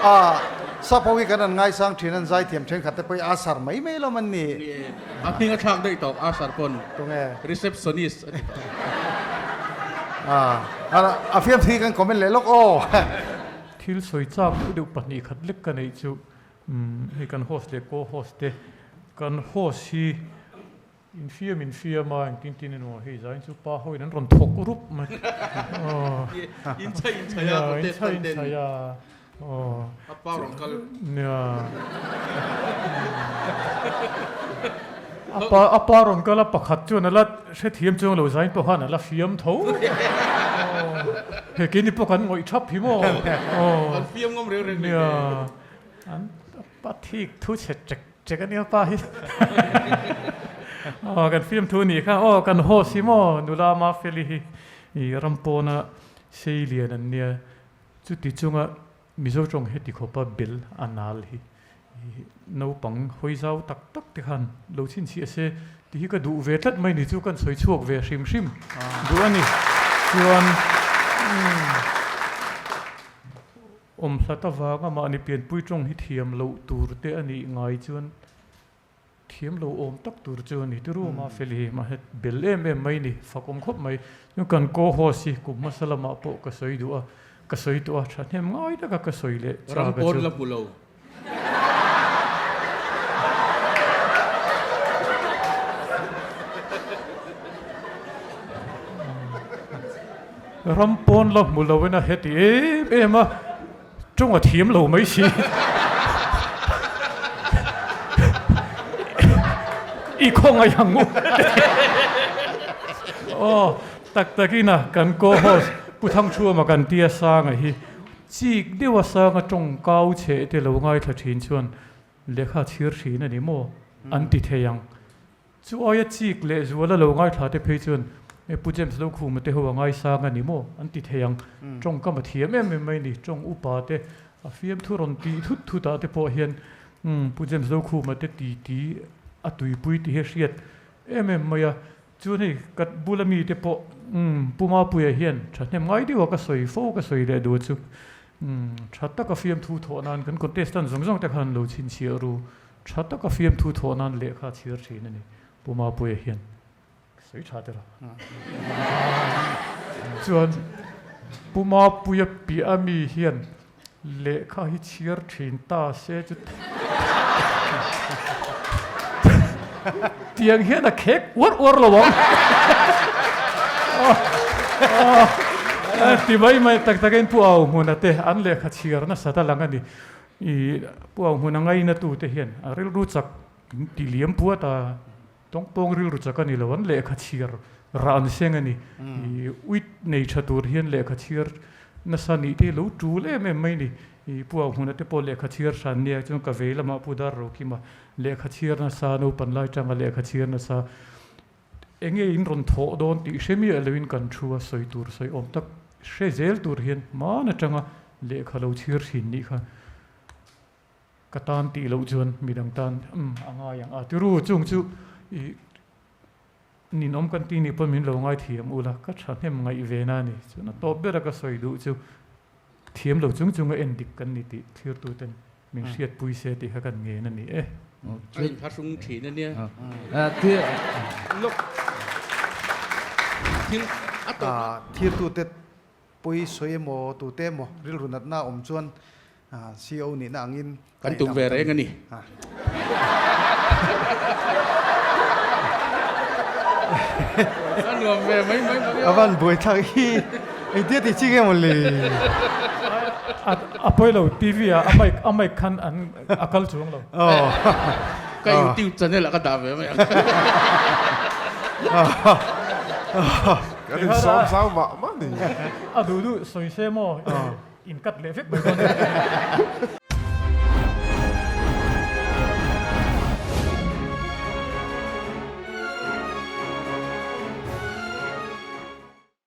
A sap ho hi kan an ngaisang thin an zaithiam thenkhat te pawh hi Asar mai mai lawm an ni. A hming a thlak daih tawh Asar pawn. Tunge? Receptionist a ti tawh. A fiamthu hi kan comment leh lawk aw. Thil sawi chak deuh 2 khat lek ka neih chu hei kan host leh co-host te kan host hi Infiam infiam a, engtin tin emaw hei zain chu pa hoin an rawn thawk rup mai. Inchai inchai a, contestant ten. Inchai inchai a, aw. A pa rawn kal. Nia. A pa a pa rawn kal a, pakhat chuan a la hrethiam chuang lo zain pawh khan a la fiam tho. Hei keini pawh kan ngawih thap hi maw. Kan fiam ngawm reng reng. Nia. An pa thik thu chhe ṭek ṭek a nia pa hi. Aw kan film thu nih kha aw kan host hi maw nula Mafeli hi i ram pawna sei lian an nia chuti chunga Mizo tawng heti khawpa bel a nal hi i naupang hawi zau tak tak te khan lo chhinchhiah se tih hi ka duh ve tlat mai ni chu kan sawi chhuak ve hrim hrim duh a ni chuan Awm hlat avanga mahni pianpui tawng hi thiam loh tur te a nih ngai chuan thiam lo awm tak tur chu a ni. Ti ru mah fel hi mahse bel em em mai ni, fak awm khawp mai. Chuan kan co-host hi kum hmasa lamah pawh ka sawi duh a, ka sawi tawh a, thahnem ngai taka ka sawi leh chak a chu. Ram pawn la hmu lo. Ram pawn la hmu lo in a heti em em a, tawng a thiam lo mai si. I khawngaih ang u. Aw, tak takin a kan co-host Pu Thangthuama kan tia Sanga hi Chik deuha sanga tawng kau chhe te lo ngaithla thin chuan lehkha chhir thin a ni maw? an ti thei ang. Chu aia chik leh zuala lo ngaithla te phei chuan e Pu James Lokhuma te ho a ngaisang a ni maw? an ti thei ang. Tawngkam a thiam em em mai ni. Tawng upa te a fiamthu rawn tih thut thut ah te pawh hian Pu James Lokhuma te titi a tuipui tih hi a hriat em em mai a. Chuan hei ka bula mite pawh umm Pu Mapuia hian thahnem ngai deuha ka sawi fo ka sawi leh duh chu umm tha taka fiamthu thawh nan kan contestant zawng zawng te khan lo chhinchhiah ru tha taka fiamthu thawh nan lehkha a chhir thin a ni Pu Mapuia hian ka sawi tha teh rawh chuan Pu Mapuia piah ami hian Lehkha hi chhiar thin ta se chu tiang hian a khek uar uar lo ang. Ti mai mai tak takin Pu Au Hmuna te an lehkha chhiar nasa ta lang a ni. I Pu Au Hmuna ngaina tu te hian a rilru chak ti liam puat a, tawngpawng rilru chak a ni lo, an lehkha chhiar rah an seng a ni. I uit nei tha tur hian lehkha chhiar nasa nih te hi lo tul em em mai ni. I Pu Au Hmuna te pawh lehkha chhiar hran nia chuan ka vei lamah Pu Dar Rokima lehkha chhiar nasa, naupan lai tanga lehkha chhiar nasa enge in rawn thawh dawn tih hre miah loin kan thu a sawi tur sawi awm tak hre zel tur hian hman atanga lehkha lo chhiar thin nih kha. Ka tan tih loh chuan midang tan umm a ngai ang a ti ru chung chu i ninawm kan tih nih pawn min lo ngai thiam ula ka thahnem ngaih ve na a ni. Chuan a tawp bera ka sawi duh chu thiam lo chung chunga en dik kan ni tih thlirtu ten min hriatpui se tih kha kan ngen a ni e. A inthlahrung thin a nia. Thil a tawp a. Thirtute Pawi sawi emaw tute emaw rilru natna awm chuan CO nihna angin Kan tum ve reng a ni. A nuam ve mai mai mai a. A van buai thlak hi engtia tih chi nge maw le? A pawi lo TV ah a mic a mic khan an a kal chuang lo. Ka YouTube channel ah ka dah ve mai ang. Kan in sawm zau mah mah ni. A duh duh sawi se maw in cut leh vek mai dawn.